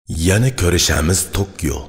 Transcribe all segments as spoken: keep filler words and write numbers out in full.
يەنە كۆرۈشەرمىز، توكيو.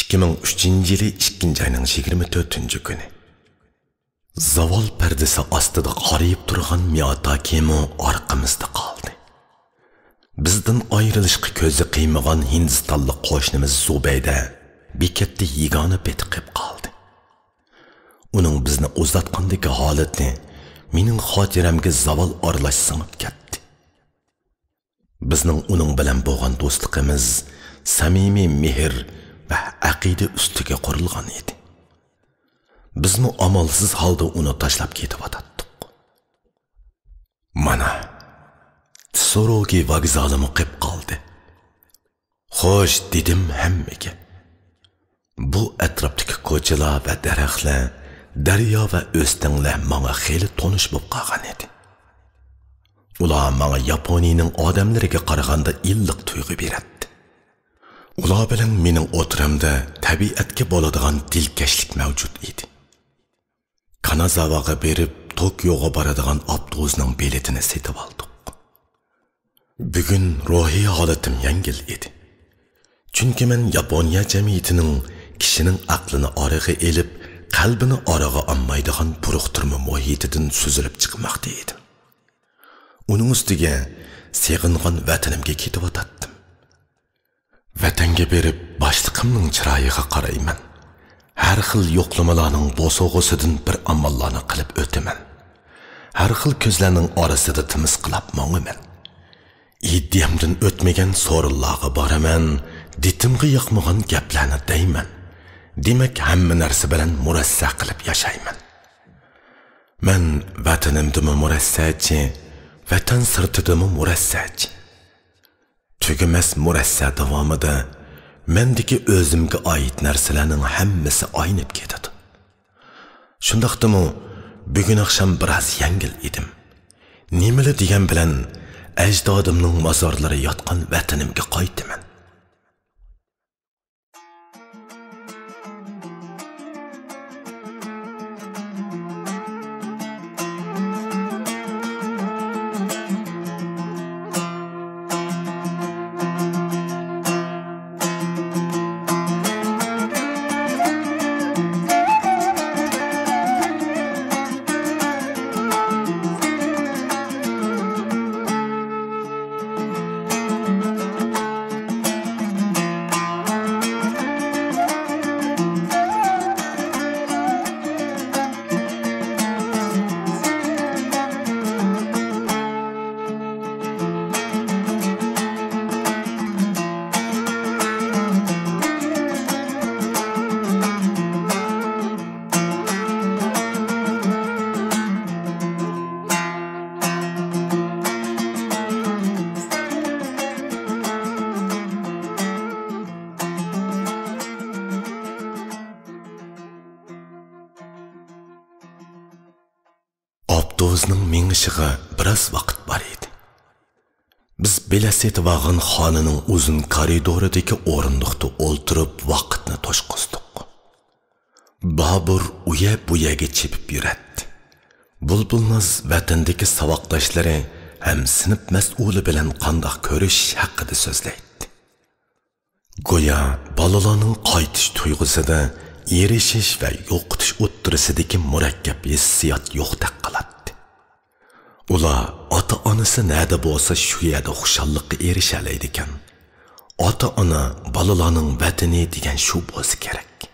ئىككى مىڭ ئۈچىنچى يىلى ئىككىنچى ئاينىڭ يىگىرمە تۆتىنچى كۈنى. زاۋال پەردىسى ئاستىدا قارىيىپ تۇرغان مىياتاكىمۇ ئارقىمىزدا قالدى. بىزدىن ئايرىلىشقا كۆزى قىيمىغان ھىندىستانلىق قوشنىمىز زۇبەيدە بېكەتتە يېگانە پېتى قېپ قالدى. ئۇنىڭ بىزنى ئۇزاتقاندىكى ھالىتى مېنىڭ خاتىرەمگە زاۋال ئارىلاش سىڭىپ كەتتى. بىزنىڭ ئۇنىڭ بىلەن بولغان دوستلۇقىمىز سەمىمىي مېھىر ۋە ئەقىدە ئۈستىگە قۇرۇلغان ئىدى. بىزمۇ ئامالسىز ھالدا ئۇنى تاشلاپ كېتىۋاتاتتۇق. مانا، تسوروگى ۋوگزالىمۇ قېپ قالدى. خوش، دېدىم ھەممىگە. بۇ ئەتراپتىكى كوچىلار ۋە دەرەخلەر، دەريا ۋە ئۆستەڭلەر ماڭا خېلى تونۇش بولۇپ قالغان ئىدى. ئۇلار ماڭا ياپونىيىنىڭ ئادەملىرىگە قارىغاندا ئىللىق تۇيغۇ بېرەتتى. ئۇلار بىلەن مېنىڭ ئوتتۇرامدا تەبىئەتكە بولىدىغان دىلكەشلىك مەۋجۇت ئىدى. كانازاۋاغا بېرىپ، توكيوغا بارىدىغان ئاپتوبۇسنىڭ بېلىتىنى سېتىۋالدۇق. بۈگۈن روھىي ھالىتىم يەڭگىل ئىدى. چۈنكى مەن ياپونىيە جەمئىيىتىنىڭ كىشىنىڭ ئەقلىنى ئارىغا ئېلىپ، قەلبىنى ئارىغا ئالمايدىغان بۇرۇقتۇرما مۇھىتىدىن سۈزۈلۈپ چىقماقتا ئىدىم. ئۇنىڭ ئۈستىگە سېغىنغان ۋەتىنىمگە كېتىۋاتاتتىم. ۋەتەنگە بېرىپ، باشلىقىمنىڭ چىرايىغا قارايمەن. ھەر خىل يوقلىمىلارنىڭ بوسۇغىسىدىن بىر ئاماللارنى قىلىپ ئۆتىمەن. ھەر خىل كۆزلەرنىڭ ئارىسىدا تىمىسقىلاپ ماڭىمەن. ئىدىيەمدىن ئۆتمىگەن سورۇنلارغا بارىمەن، دىتىمغا ياقمىغان گەپلەرنى دەيمەن. دېمەك، ھەممە نەرسە بىلەن مۇرەسسە قىلىپ ياشايمەن. مەن ۋەتىنىمدىمۇ مۇرەسسەچى، ۋەتەن سىرتىدىمۇ مۇرەسسەچى. تۈگىمەس مۇرەسسە داۋامىدا مەندىكى ئۆزۈمگە ئائىت نەرسىلەرنىڭ ھەممىسى ئاينىپ كېتىدۇ. شۇنداقتىمۇ بۈگۈن ئاخشام بىراز يەڭگىل ئىدىم. نېمىلا دېگەن بىلەن ئەجدادىمنىڭ مازارلىرى ياتقان ۋەتىنىمگە قايتىمەن. ئاپتوبۇسنىڭ مېڭىشىغا بىراز ۋاقىت بار ئىدى. بىز بېلەت سېتىۋالغان خانىنىڭ ئۇزۇن كارىدورىدىكى ئورۇندۇقتا ئولتۇرۇپ ۋاقىتنى توشقۇزدۇق. بابۇر ئۇ يەر بۇ يەرگە چېپىپ يۈرەتتى. بۇلبۇلناز ۋەتەندىكى ساۋاقداشلىرى ھەم سىنىپ مەسئۇلى بىلەن قانداق كۆرۈشۈش ھەققىدە سۆزلەيتتى. گويا بالىلارنىڭ قايتىش تۇيغۇسىدا ئېرىشىش ۋە يوقىتىش ئوتتۇرىسىدىكى مۇرەككەپ ھېسسىيات يوقتەك قىلاتتى. ئۇلار ئاتا-ئانىسى نەدە بولسا، شۇ يەردە خۇشاللىققا ئېرىشەلەيدىكەن. ئاتا-ئانا بالىلارنىڭ ۋەتىنى دېگەن شۇ بولسا كېرەك.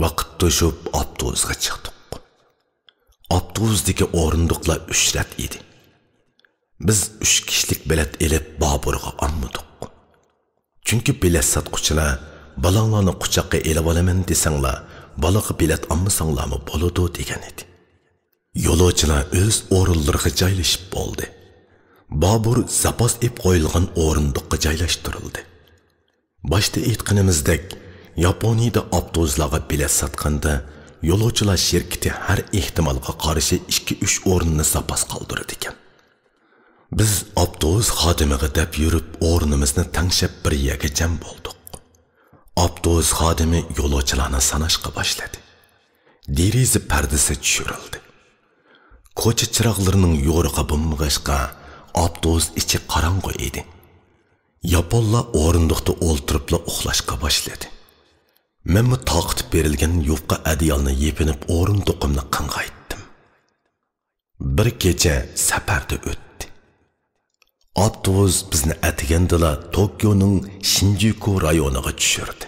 ۋاقىت توشۇپ، ئاپتوبۇسقا چىقتۇق. ئاپتوبۇستىكى ئورۇندۇقلار ئۈچ رەت ئىدى. بىز ئۈچ كىشىلىك بېلەت ئېلىپ بابۇرغا ئالمىدۇق. چۈنكى بېلەت ساتقۇچىلار: «بالاڭلارنى قۇچاققا ئېلىۋالىمەن دېسەڭلار، بالىغا بېلەت ئالمىساڭلارمۇ بولىدۇ» دېگەن ئىدى. يولۇچىلار ئۆز ئورۇنلىرىغا جايلىشىپ بولدى. بابۇر زاپاس ئېپ قويۇلغان ئورۇندۇققا جايلاشتۇرۇلدى. باشتا ئېيتقىنىمىزدەك، ياپونىيىدە ئاپتوبۇسلارغا بېلەت ساتقاندا، يولۇچىلار شىركىتى ھەر ئېھتىمالغا قارشى ئىككى-ئۈچ ئورۇننى زاپاس قالدۇرىدىكەن. بىز ئاپتوبۇس خادىمىغا دەپ يۈرۈپ، ئورنىمىزنى تەڭشەپ بىر يەرگە جەم بولدۇق. ئاپتوبۇس خادىمى يولۇچىلارنى ساناشقا باشلىدى. دېرىزە پەردىسى چۈشۈرۈلدى. كوچا چىراغلىرىنىڭ يورۇقى بولمىغاچقا، ئاپتوبۇس ئىچى قاراڭغۇ ئىدى. ياپونلار ئورۇندۇقتا ئولتۇرۇپلا ئۇخلاشقا باشلىدى. مەنمۇ تارقىتىپ بېرىلگەن يۇقا ئەدىيالنى يېپىنىپ، ئورۇندۇقۇمنى قىڭغايتتىم. بىر كېچە سەپەردە ئۆتتى. ئاپتوبۇس بىزنى ئەتىگەندىلا توكيونىڭ شىنجۇكۇ رايونىغا چۈشۈردى.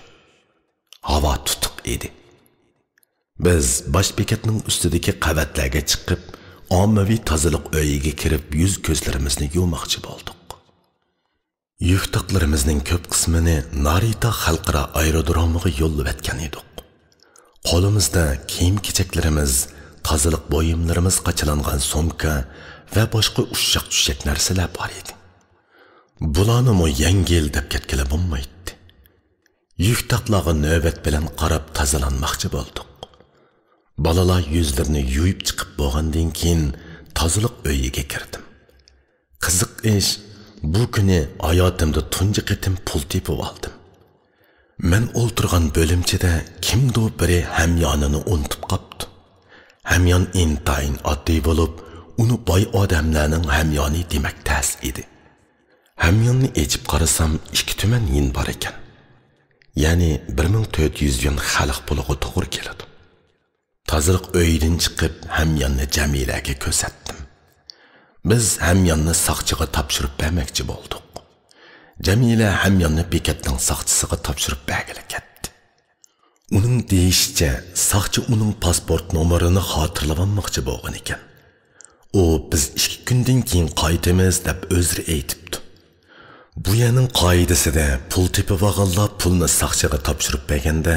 ھاۋا تۇتۇق ئىدى. بىز باش بېكەتنىڭ ئۈستىدىكى قەۋەتلەرگە چىقىپ، ئاممىۋى تازىلىق ئۆيىگە كىرىپ، يۈز-كۆزلىرىمىزنى يۇماقچى بولدۇق. يۈك-تاقلىرىمىزنىڭ كۆپ قىسمىنى نارىتا خەلقئارا ئايرودرومىغا يوللىۋەتكەن ئىدۇق. قولىمىزدا كىيىم-كېچەكلىرىمىز، تازىلىق بۇيۇملىرىمىز قاچىلانغان سومكا ۋە باشقا ئۇششاق-چۈششەك نەرسىلەر بار ئىدى. بۇلارنىمۇ يەڭگىل دەپ كەتكىلى بولمايتتى. يۈك-تاقلارغا نۆۋەت بىلەن قاراپ تازىلانماقچى بولدۇق. بالىلار يۈزلىرىنى يۇيۇپ چىقىپ بولغاندىن كېيىن، تازىلىق ئۆيىگە كىردىم. قىزىق ئىش، بۇ كۈنى ھاياتىمدا تۇنجى قېتىم پۇل تېپىۋالدىم. مەن ئولتۇرغان بۆلۈمچىدە كىمدۇ بىرى ھەميانىنى ئۇنتۇپ قاپتۇ. ھەميان ئىنتايىن ئاددىي بولۇپ، ئۇنى باي ئادەملەرنىڭ ھەميانى دېمەك تەس ئىدى. ھەمياننى ئېچىپ قارىسام، ئىككى تۈمەن يىن بار ئىكەن. يەنى بىر مىڭ تۆت يۈز يۈەن خەلق پۇلىغا توغرا كېلىدۇ. تازىلىق ئۆيىدىن چىقىپ، ھەمياننى جەمىلەگە كۆرسەتتىم. بىز ھەمياننى ساقچىغا تاپشۇرۇپ بەرمەكچى بولدۇق. جەمىلە ھەمياننى بېكەتنىڭ ساقچىسىغا تاپشۇرۇپ بەرگىلى كەتتى. ئۇنىڭ دېيىشىچە، ساقچى ئۇنىڭ پاسپورت نومۇرىنى خاتىرىلىۋالماقچى بولغان ئىكەن. ئۇ: «بىز ئىككى كۈندىن كېيىن قايتىمىز» دەپ ئۆزرە ئېيتىپتۇ. بۇ يەرنىڭ قائىدىسىدە، پۇل تېپىۋالغانلار پۇلنى ساقچىغا تاپشۇرۇپ بەرگەندە،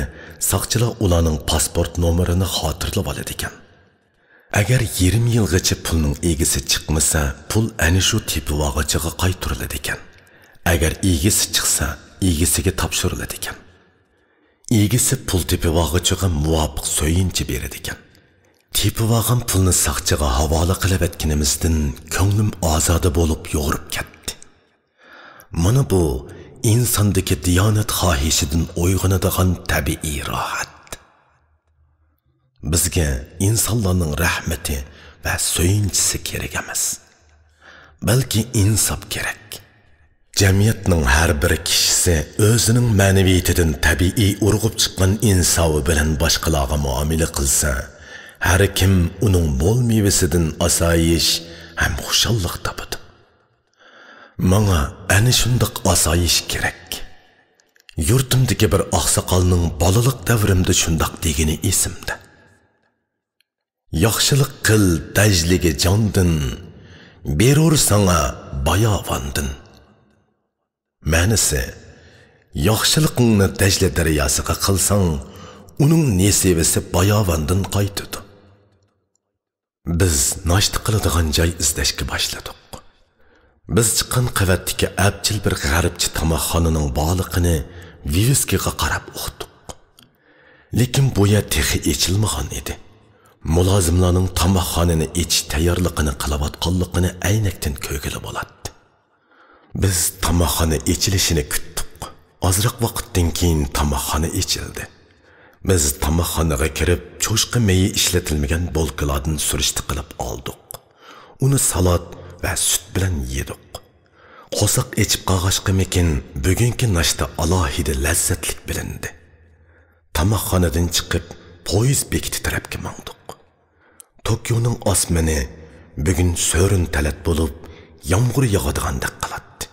ساقچىلار ئۇلارنىڭ پاسپورت نومۇرىنى خاتىرىلىۋالىدىكەن. ئەگەر يېرىم يىلغىچە پۇلنىڭ ئىگىسى چىقمىسا، پۇل ئەنە شۇ تېپىۋالغۇچىغا قايتۇرۇلىدىكەن. ئەگەر ئىگىسى چىقسا، ئىگىسىگە تاپشۇرۇلىدىكەن. ئىگىسى پۇل تېپىۋالغۇچىغا مۇۋاپىق سۆيۈنچە بېرىدىكەن. تېپىۋالغان پۇلنى ساقچىغا ھاۋالە قىلىۋەتكىنىمىزدىن كۆڭلۈم ئازادە بولۇپ يورۇپ كەتتى. مانا بۇ ئىنساندىكى دىيانەت خاھىشىدىن ئويغىنىدىغان تەبىئىي راھەت. بىزگە ئىنسانلارنىڭ رەھمىتى ۋە سۆيۈنچىسى كېرەك ئەمەس، بەلكى ئىنساپ كېرەك. جەمئىيەتنىڭ ھەر بىر كىشىسى ئۆزىنىڭ مەنىۋىيىتىدىن تەبىئىي ئۇرغۇپ چىققان ئىنساۋى بىلەن باشقىلارغا مۇئامىلە قىلسا، ھەر كىم ئۇنىڭ مول مېۋىسىدىن ئاسايىش ھەم خۇشاللىق تاپىدۇ. ماڭا ئەنە شۇنداق ئاسايىش كېرەك. يۇرتۇمدىكى بىر ئاقساقالنىڭ بالىلىق دەۋرىمدە شۇنداق دېگىنى ئېسىمدە: «ياخشىلىق قىل دەجلىگە جاندىن، بېرۇر ساڭا باياۋاندىن.» مەنىسى: ياخشىلىقىڭنى دەجلە دەرياسىغا قىلساڭ، ئۇنىڭ نېسىۋىسى باياۋاندىن قايتىدۇ. بىز ناشتا قىلىدىغان جاي ئىزدەشكە باشلىدۇق. بىز چىققان قەۋەتتىكى ئەپچىل بىر غەربچە تاماقخانىنىڭ بارلىقىنى ۋىۋىسكىغا قاراپ ئۇقتۇق. لېكىن بۇ يەر تېخى ئېچىلمىغان ئىدى. مۇلازىملارنىڭ تاماقخانىنى ئېچىش تەييارلىقىنى قىلىۋاتقانلىقىنى ئەينەكتىن كۆرگىلى بولاتتى. بىز تاماقخانا ئېچىلىشىنى كۈتتۇق. ئازراق ۋاقىتتىن كېيىن تاماقخانا ئېچىلدى. بىز تاماقخانىغا كىرىپ، چوشقا مېيى ئىشلىتىلمىگەن بولكىلاردىن سۈرۈشتە قىلىپ ئالدۇق. ئۇنى سالات ۋە سۈت بىلەن يېدۇق. قورساق ئېچىپ قالغاچقىمىكىن، بۈگۈنكى ناشتا ئالاھىدە لەززەتلىك بىلىندى. تاماقخانىدىن چىقىپ، پويىز بېكىتى تەرەپكە ماڭدۇق. توكيونىڭ ئاسمىنى بۈگۈن سۆرۈن تەلەت بولۇپ، يامغۇر ياغىدىغاندەك قىلاتتى.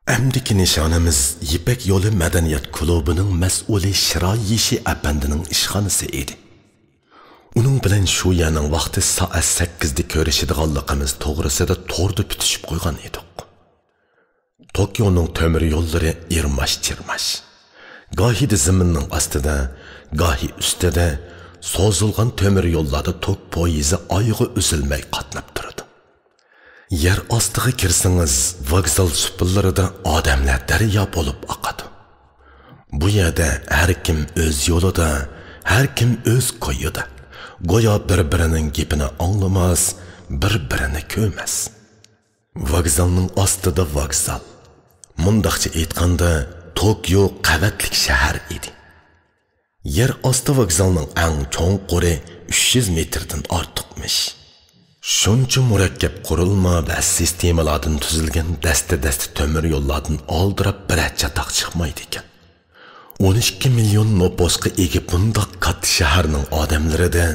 ئەمدىكى نىشانىمىز يىپەك يولى مەدەنىيەت كۇلۇبىنىڭ مەسئۇلى شىرايىشى ئەپەندىنىڭ ئىشخانىسى ئىدى. ئۇنىڭ بىلەن شۇ يەرنىڭ ۋاقتى سائەت سەككىزدە كۆرۈشىدىغانلىقىمىز توغرىسىدا توردا پۈتۈشۈپ قويغان ئىدۇق. توكيونىڭ تۆمۈر يوللىرى ئىرماش-چىرماش. گاھىدا زېمىننىڭ ئاستىدا، گاھى ئۈستىدە سوزۇلغان تۆمۈر يوللاردا توك پويىزى ئايىغى ئۈزۈلمەي قاتناپ تۇرىدۇ. يەر ئاستىغا كىرسىڭىز، ۋوگزال سۇپىلىرىدا ئادەملەر دەريا بولۇپ ئاقىدۇ. بۇ يەردە ھەر كىم ئۆز يولىدا، ھەر كىم ئۆز كويىدا. گويا بىر-بىرىنىڭ گېپىنى ئاڭلىماس، بىر-بىرىنى كۆرمەس. ۋوگزالنىڭ ئاستىدا ۋوگزال. مۇنداقچە ئېيتقاندا، توكيو قەۋەتلىك شەھەر ئىدى. يەر ئاستى ۋوگزالنىڭ ئەڭ چوڭقۇرى ئۈچ يۈز مېتىردىن ئارتۇقمىش. شۇنچە مۇرەككەپ قۇرۇلما ۋە سىستېمىلاردىن تۈزۈلگەن دەستە-دەستە تۆمۈر يوللاردىن ئالدىراپ بىرەر چاتاق چىقمايدىكەن. ئون ئىككى مىليون نوپۇسقا ئىگە بۇنداق كاتتا شەھەرنىڭ ئادەملىرىدە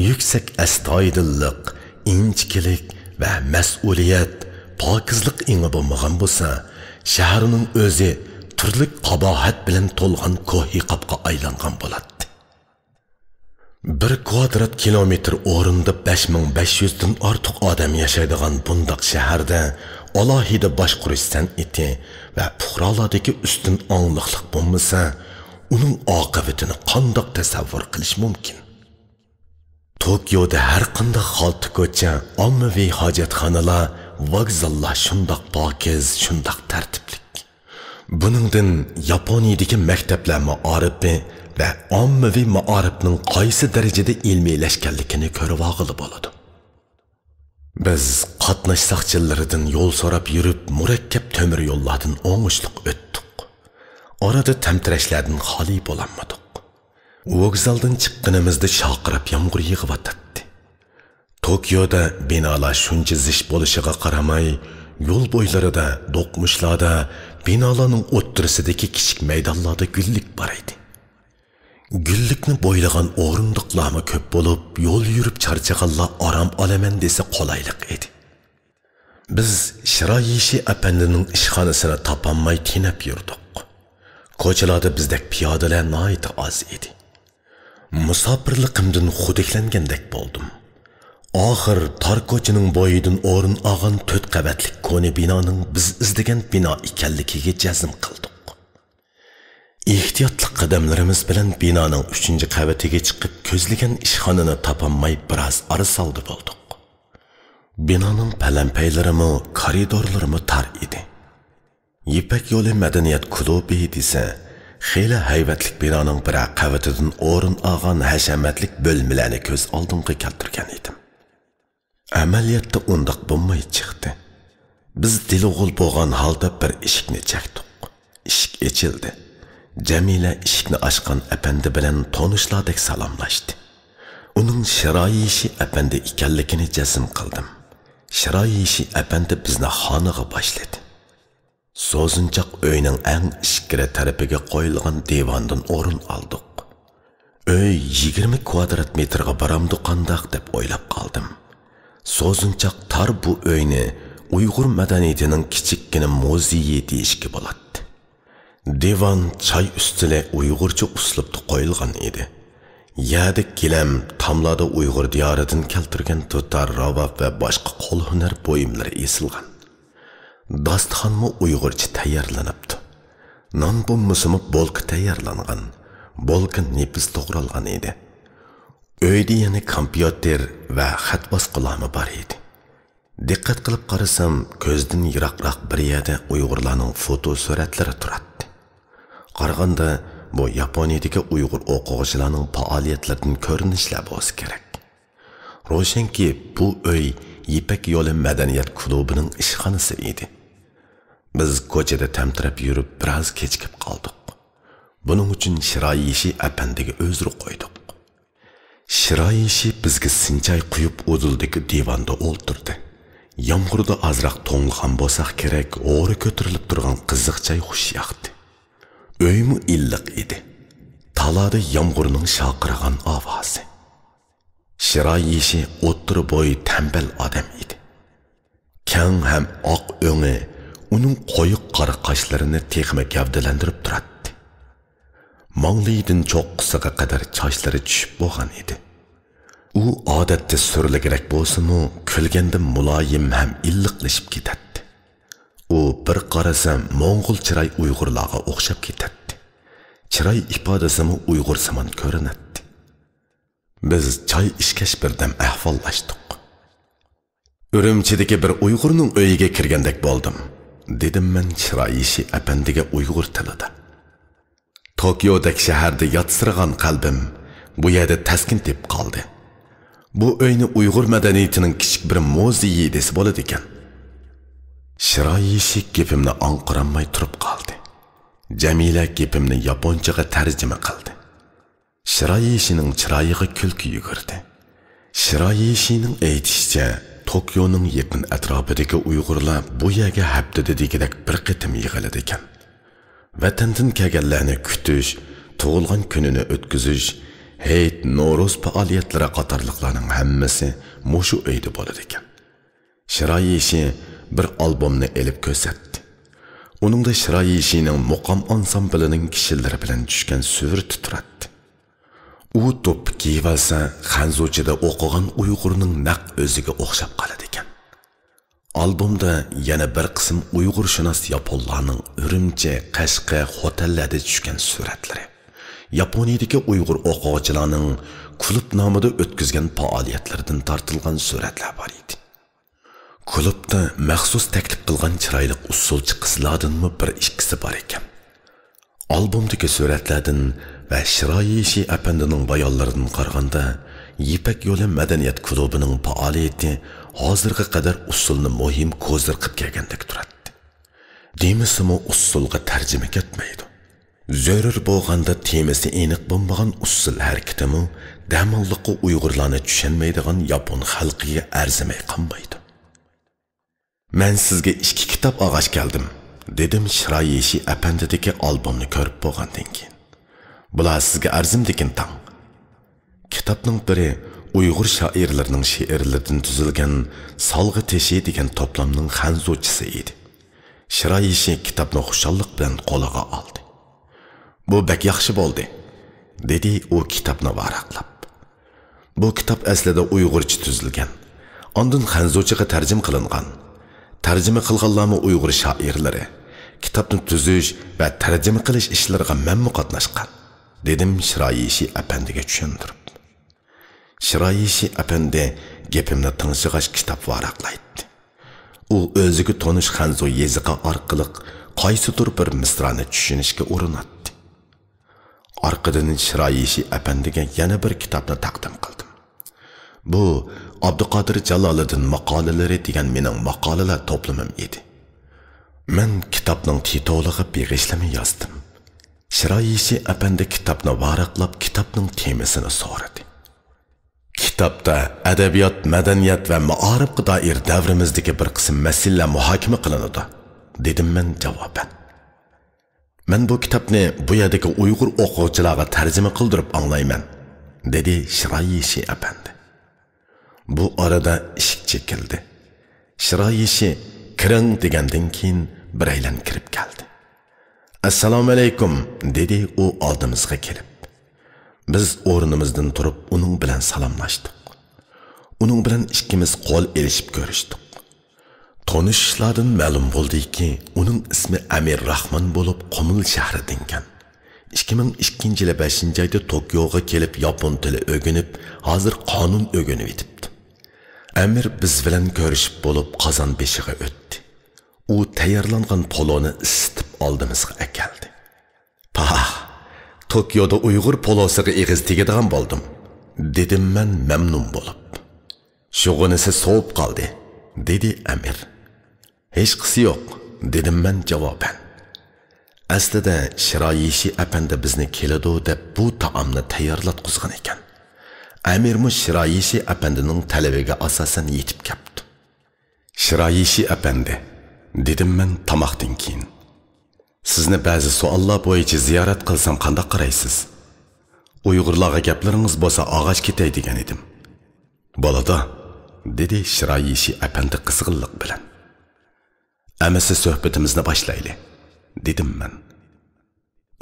يۈكسەك ئەستايىدىللىق، ئىنچىكىلىك ۋە مەسئۇلىيەت، پاكىزلىق ئېڭى بولمىغان بولسا، شەھەرنىڭ ئۆزى تۈرلۈك قاباھەت بىلەن تولغان كوھلى قاپقا ئايلانغان بولاتتى. بىر كۋادرات كىلومېتىر ئورنىدا بەش مىڭ بەش يۈزدىن ئارتۇق ئادەم ياشايدىغان بۇنداق شەھەردە ئالاھىدە باشقۇرۇش سەنئىتى ۋە پۇقرالاردىكى ئۈستۈن ئاڭلىقلىق بولمىسا، ئۇنىڭ ئاقىۋىتىنى قانداق تەسەۋۋۇر قىلىش مۇمكىن؟ توكيودا ھەر قانداق خالتا كوچا، ئاممىۋى ھاجەتخانىلار، ۋوگزاللار شۇنداق پاكىز، شۇنداق تەرتىپلىك. بۇنىڭدىن ياپونىيىدىكى مەكتەپلەر مائارىپى ۋە ئاممىۋى مائارىپنىڭ قايسى دەرىجىدە ئىلمىيلەشكەنلىكىنى كۆرۈۋالغىلى بولىدۇ. بىز قاتناش ساقچىلىرىدىن يول سوراپ يۈرۈپ، مۇرەككەپ تۆمۈر يوللاردىن ئوڭۇشلۇق ئۆتتۇق. ئارىدا تەمتىرەشلەردىن خالىي بولالمىدۇق. ۋوگزالدىن چىققىنىمىزدا شارقىراپ يامغۇر يېغىۋاتاتتى. توكيودا بىنالار شۇنچە زىچ بولۇشىغا قارىماي، يول بويلىرىدا، دوقمۇشلاردا، بىنالارنىڭ ئوتتۇرىسىدىكى كىچىك مەيدانلاردا گۈللۈك بار ئىدى. گۈللۈكنى بويلىغان ئورۇندۇقلارمۇ كۆپ بولۇپ، يول يۈرۈپ چارچىغانلار ئارام ئالىمەن دېسە قولايلىق ئىدى. بىز شىرايىشى ئەپەندىنىڭ ئىشخانىسىنى تاپالماي تېنەپ يۈردۇق. كوچىلاردا بىزدەك پىيادىلەر ناھايىتى ئاز ئىدى. مۇساپىرلىقىمدىن خۇدۈكلەنگەندەك بولدۇم. ئاخىر تار كوچىنىڭ بويىدىن ئورۇن ئالغان تۆت قەۋەتلىك كونا بىنانىڭ بىز ئىزدىگەن بىنا ئىكەنلىكىگە جەزم قىلدۇق. ئېھتىياتلىق قەدەملىرىمىز بىلەن بىنانىڭ ئۈچىنچى قەۋىتىگە چىقىپ، كۆزلىگەن ئىشخانىنى تاپالماي بىراز ئارىسالدى بولدۇق. بىنانىڭ پەلەمپەيلىرىمۇ، كارىدورلىرىمۇ تار ئىدى. يىپەك يولى مەدەنىيەت كۇلۇبى دېسە، خېلى ھەيۋەتلىك بىنانىڭ بىرەر قەۋىتىدىن ئورۇن ئالغان ھەشەمەتلىك بۆلمىلەرنى كۆز ئالدىمغا كەلتۈرگەن ئىدىم. ئەمەلىيەتتە ئۇنداق بولماي چىقتى. بىز دىلىغۇل بولغان ھالدا بىر ئىشىكنى چەكتۇق. ئىشىك ئېچىلدى. جەمىلە ئىشىكنى ئاچقان ئەپەندى بىلەن تونۇشلاردەك سالاملاشتى. ئۇنىڭ شىرايىشى ئەپەندى ئىكەنلىكىنى جەزم قىلدىم. شىرايىشى ئەپەندى بىزنى خانىغا باشلىدى. سوزۇنچاق ئۆينىڭ ئەڭ ئىچكىرى تەرىپىگە قويۇلغان دىۋاندىن ئورۇن ئالدۇق. ئۆي يىگىرمە كۋادرات مېتىرغا بارامدۇ قانداق دەپ ئويلاپ قالدىم. سوزۇنچاق تار بۇ ئۆينى ئۇيغۇر مەدەنىيىتىنىڭ كىچىككىنە مۇزېيى دېيىشكە بولاتتى. دىۋان، چاي ئۈستىلى ئۇيغۇرچە ئۇسلۇبتا قويۇلغان ئىدى. يەردە گىلەم، تاملاردا ئۇيغۇر دىيارىدىن كەلتۈرگەن دۇتار، راۋاب ۋە باشقا قول ھۈنەر بۇيۇملىرى ئېسىلغان. داستىخانمۇ ئۇيغۇرچە تەييارلىنىپتۇ. نان بولمىسىمۇ بولكا تەييارلانغان. بولكا نېپىز توغرالغان ئىدى. ئۆيدە يەنە كومپيۇتېر ۋە خەت باسقۇلارمۇ بار ئىدى. دىققەت قىلىپ قارىسام، كۆزدىن يىراقراق بىر يەردە ئۇيغۇرلارنىڭ فوتو سۈرەتلىرى تۇراتتى. قارىغاندا، بۇ ياپونىيىدىكى ئۇيغۇر ئوقۇغۇچىلارنىڭ پائالىيەتلىرىدىن كۆرۈنۈشلەر بولسا كېرەك. روشەنكى، بۇ ئۆي يىپەك يولى مەدەنىيەت كۇلۇبىنىڭ ئىشخانىسى ئىدى. بىز كوچىدا تەمتىرەپ يۈرۈپ، بىراز كېچىكىپ قالدۇق. بۇنىڭ ئۈچۈن شىرايىشى ئەپەندىگە ئۆزرە قويدۇق. شىرايىشى بىزگە سىنچاي قۇيۇپ، ئۇدۇلدىكى دىۋاندا ئولتۇردى. يامغۇردا ئازراق توڭلىغان بولساق كېرەك، ھورا كۆتۈرۈلۈپ تۇرغان قىزىق چاي خۇش ياقتى. ئۆيمۇ ئىللىق ئىدى. تالادا يامغۇرنىڭ شارقىرىغان ئاۋازى. شىرايىشى ئوتتۇرا بوي، تەمبەل ئادەم ئىدى. كەڭ ھەم ئاق ئۆڭى ئۇنىڭ قويۇق قارا قاشلىرىنى تېخىمۇ گەۋدىلەندۈرۈپ تۇراتتى. ماڭلىيىدىن چوققىسىغا قەدەر چاچلىرى چۈشۈپ بولغان ئىدى. ئۇ ئادەتتە سۈرلۈكرەك بولسىمۇ، كۈلگەندە مۇلايىم ھەم ئىللىقلىشىپ كېتەتتى. ئۇ بىر قارىسا موڭغۇل چىراي ئۇيغۇرلارغا ئوخشاپ كېتەتتى. چىراي ئىپادىسىمۇ ئۇيغۇرسىمان كۆرۈنەتتى. بىز چاي ئىچكەچ بىردەم ئەھۋاللاشتۇق. ئۈرۈمچىدىكى بىر ئۇيغۇرنىڭ ئۆيىگە كىرگەندەك بولدۇم، دېدىم مەن شىرايىشى ئەپەندىگە ئۇيغۇر تىلىدا. توكيودەك شەھەردە ياتسىرىغان قەلبىم بۇ يەردە تەسكىن تېپىپ قالدى. بۇ ئۆينى ئۇيغۇر مەدەنىيىتىنىڭ كىچىك بىر مۇزېيى دېسە بولىدىكەن. شىرايىشى گېپىمنى ئاڭقىرالماي تۇرۇپ قالدى. جەمىلە گېپىمنى ياپونچىغا تەرجىمە قىلدى. شىرايىشىنىڭ چىرايىغا كۈلكە يۈگۈردى. شىرايىشىنىڭ ئېيتىشىچە، توكيونىڭ يېقىن ئەتراپىدىكى ئۇيغۇرلار بۇ يەرگە ھەپتىدە دېگۈدەك بىر قېتىم يىغىلىدىكەن. ۋەتەندىن كەلگەنلەرنى كۈتۈش، تۇغۇلغان كۈنىنى ئۆتكۈزۈش، ھېيت، نورۇز پائالىيەتلىرى قاتارلىقلارنىڭ ھەممىسى مۇشۇ ئۆيدە بولىدىكەن. شىرايىشى بىر ئالبومنى ئېلىپ كۆرسەتتى. ئۇنىڭدا شىرايىشىنىڭ مۇقام ئانسامبىلىنىڭ كىشىلىرى بىلەن چۈشكەن سۈرىتى تۇراتتى. ئۇ دوپپا كىيىۋالسا، خەنزۇچىدا ئوقۇغان ئۇيغۇرنىڭ نەق ئۆزىگە ئوخشاپ قالىدىكەن. ئالبومدا يەنە بىر قىسىم ئۇيغۇرشۇناس ياپونلارنىڭ ئۈرۈمچى، قەشقەر خوتەنلەردە چۈشكەن سۈرەتلىرى، ياپونىيىدىكى ئۇيغۇر ئوقۇغۇچىلارنىڭ كۇلۇب نامىدا ئۆتكۈزگەن پائالىيەتلىرىدىن تارتىلغان سۈرەتلەر بار ئىدى. كۇلۇبتا مەخسۇس تەكلىپ قىلغان چىرايلىق ئۇسسۇلچى قىزلاردىنمۇ بىر ئىككىسى بار ئىكەن. ئالبومدىكى سۈرەتلەردىن ۋە شىرايىشى ئەپەندىنىڭ بايانلىرىدىن قارىغاندا، يىپەك يولى مەدەنىيەت كۇلۇبىنىڭ پائالىيىتى ھازىرغا قەدەر ئۇسسۇلنى مۇھىم كوزىر قىلىپ كەلگەندەك تۇراتتى. دېمىسىمۇ ئۇسسۇلغا تەرجىمە كەتمەيدۇ. زۆرۈر بولغاندا تېمىسى ئېنىق بولمىغان ئۇسسۇل ھەرىكىتىمۇ دەماللىققا ئۇيغۇرلارنى چۈشەنمەيدىغان ياپون خەلقىگە ئەرزىمەي قالمايدۇ. مەن سىزگە ئىككى كىتاب ئالغاچ كەلدىم، دېدىم شىرايىشى ئەپەندىدىكى ئالبومنى كۆرۈپ بولغاندىن كېيىن. بۇلار سىزگە ئەرزىمدىكىن تاڭ. كىتابنىڭ بىرى ئۇيغۇر شائىرلىرىنىڭ شېئىرلىرىدىن تۈزۈلگەن سالغا تېشى دېگەن توپلامنىڭ خەنزۇچىسى ئىدى. شىرايىشى كىتابنى خۇشاللىق بىلەن قولىغا ئالدى. بۇ بەك ياخشى بولدى، دېدى ئۇ كىتابنى ۋاراقلاپ. بۇ كىتاب ئەسلىدە ئۇيغۇرچە تۈزۈلگەن، ئاندىن خەنزۇچىغا تەرجىمە قىلىنغان. تەرجىمە قىلغانلارمۇ ئۇيغۇر شائىرلىرى. كىتابنى تۈزۈش ۋە تەرجىمە قىلىش ئىشلىرىغا مەنمۇ قاتناشقان، دېدىم شىرايىشى ئەپەندىگە چۈشەندۈرۈپ. شىرايىشى ئەپەندى گېپىمنى تىڭشىغاچ كىتاب ۋاراقلايتتى. ئۇ ئۆزىگە تونۇش خەنزۇ يېزىقى ئارقىلىق قايسىدۇر بىر مىسرانى چۈشىنىشكە ئۇرۇناتتى. ئارقىدىن شىرايىشى ئەپەندىگە يەنە بىر كىتابنى تەقدىم قىلدىم. بۇ ئابدۇقادىر جالالىدىن ماقالىلىرى دېگەن مېنىڭ ماقالىلەر توپلىمىم ئىدى. مەن كىتابنىڭ تىتولىغا بېغىشلىما يازدىم. شىرايىشى ئەپەندى كىتابنى ۋاراقلاپ، كىتابنىڭ تېمىسىنى سورىدى. كىتابتا ئەدەبىيات، مەدەنىيەت ۋە مائارىپقا دائىر دەۋرىمىزدىكى بىر قىسىم مەسىلىلەر مۇھاكىمە قىلىنىدۇ، دېدىم مەن جاۋابەن. مەن بۇ كىتابنى بۇ يەردىكى ئۇيغۇر ئوقۇغۇچىلارغا تەرجىمە قىلدۇرۇپ ئاڭلايمەن، دېدى شىرايىشى ئەپەندى. بۇ ئارىدا ئىشىك چېكىلدى. شىرايىشى «كىرىڭ» دېگەندىن كېيىن بىرەيلەن كىرىپ كەلدى. «ئەسسالامۇئەلەيكۇم» دېدى ئۇ ئالدىمىزغا كېلىپ. بىز ئورنىمىزدىن تۇرۇپ ئۇنىڭ بىلەن سالاملاشتۇق. ئۇنىڭ بىلەن ئىككىمىز قول ئېلىشىپ كۆرۈشتۇق. تونۇشۇشلاردىن مەلۇم بولدىكى، ئۇنىڭ ئىسمى ئەمىر راخمان بولۇپ، قۇمۇل شەھىرىدىنكەن. ئىككى مىڭ ئىككىنچى يىلى بەشىنچى ئايدا توكيوغا كېلىپ، ياپون تىلى ئۆگىنىپ، ھازىر قانۇن ئۆگىنىۋېتىپتۇ. ئەمىر بىز بىلەن كۆرۈشۈپ بولۇپ، قازان بېشىغا ئۆتتى. ئۇ تەييارلانغان پولونى ئىسسىتىپ ئالدىمىزغا ئەكەلدى. «پاھ، توكيودا ئۇيغۇر پولوسىغا ئېغىز تېگىدىغان بولدۇم»، دېدىم مەن مەمنۇن بولۇپ. «شۇغىنىسى سوۋۇپ قالدى»، دېدى ئەمىر. «ھېچقىسى يوق»، دېدىم مەن جاۋابەن. ئەسلىدە شىرايىشى ئەپەندى بىزنى كېلىدۇ دەپ بۇ تائامنى تەييارلاتقۇزغان ئىكەن. ئەمىرمۇ شىرايىشى ئەپەندىنىڭ تەلىپىگە ئاساسەن يېتىپ كەپتۇ. «شىرايىشى ئەپەندى»، دېدىم مەن تاماقتىن كېيىن. «سىزنى بەزى سوئاللار بويىچە زىيارەت قىلسام قانداق قارايسىز؟ ئۇيغۇرلارغا گەپلىرىڭىز بولسا ئالغاچ كېتەي دېگەن ئىدىم.» «بولىدۇ»، دېدى شىرايىشى ئەپەندى قىزغىنلىق بىلەن. «ئەمىسە سۆھبىتىمىزنى باشلايلى»، دېدىم مەن.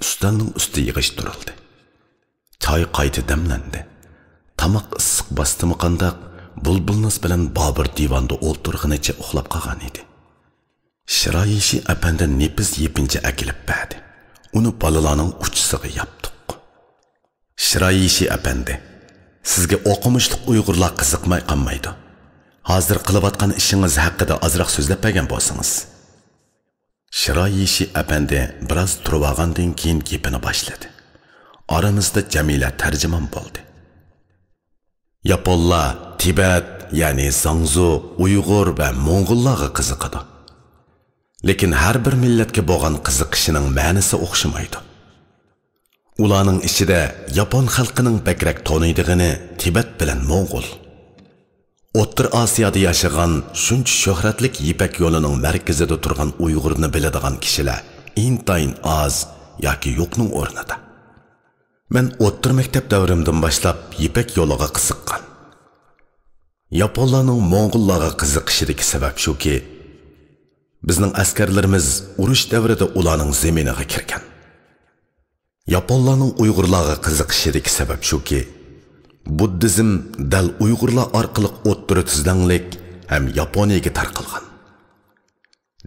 ئۈستەلنىڭ ئۈستى يىغىشتۇرۇلدى. چاي قايتا دەملەندى. تاماق ئىسسىق باستىمۇ قانداق، بۇلبۇلناز بىلەن بابۇر دىۋاندا ئولتۇرغىنىچە ئۇخلاپ قالغان ئىدى. شىرايىشى ئەپەندى نېپىز يېپىنچا ئەكېلىپ بەردى. ئۇنى بالىلارنىڭ ئۇچىسىغا ياپتۇق. شىرايىشى ئەپەندى، سىزگە ئوقۇمۇشلۇق ئۇيغۇرلار قىزىقماي قالمايدۇ. ھازىر قىلىۋاتقان ئىشىڭىز ھەققىدە ئازراق سۆزلەپ بەرگەن بولسىڭىز. شىرايىشى ئەپەندى بىراز تۇرۇۋالغاندىن كېيىن گېپىنى باشلىدى. ئارىمىزدا جەمىلە تەرجىمان بولدى. ياپونلار تىبەت، يەنى زاڭزۇ، ئۇيغۇر ۋە موڭغۇللارغا قىزىقىدۇ. لېكىن ھەر بىر مىللەتكە بولغان قىزىقىشىنىڭ مەنىسى ئوخشىمايدۇ. ئۇلارنىڭ ئىچىدە ياپون خەلقىنىڭ بەكرەك تونۇيدىغىنى تىبەت بىلەن موڭغۇل. ئوتتۇرا ئاسىيادا ياشىغان شۇنچە شۆھرەتلىك يىپەك يولىنىڭ مەركىزىدە تۇرغان ئۇيغۇرنى بىلىدىغان كىشىلەر ئىنتايىن ئاز ياكى يوقنىڭ ئورنىدا. مەن ئوتتۇرا مەكتەپ دەۋرىمدىن باشلاپ يىپەك يولىغا قىزىققان. ياپونلارنىڭ موڭغۇللارغا قىزىقىشىدىكى سەۋەب شۇكى، بىزنىڭ ئەسكەرلىرىمىز ئۇرۇش دەۋرىدە ئۇلارنىڭ زېمىنىغا كىرگەن. ياپونلارنىڭ ئۇيغۇرلارغا قىزىقىشىدىكى سەۋەب شۇكى، بۇددىزم دەل ئۇيغۇرلار ئارقىلىق ئوتتۇرا تۈزلەڭلىك ھەم ياپونىيەگە تارقالغان.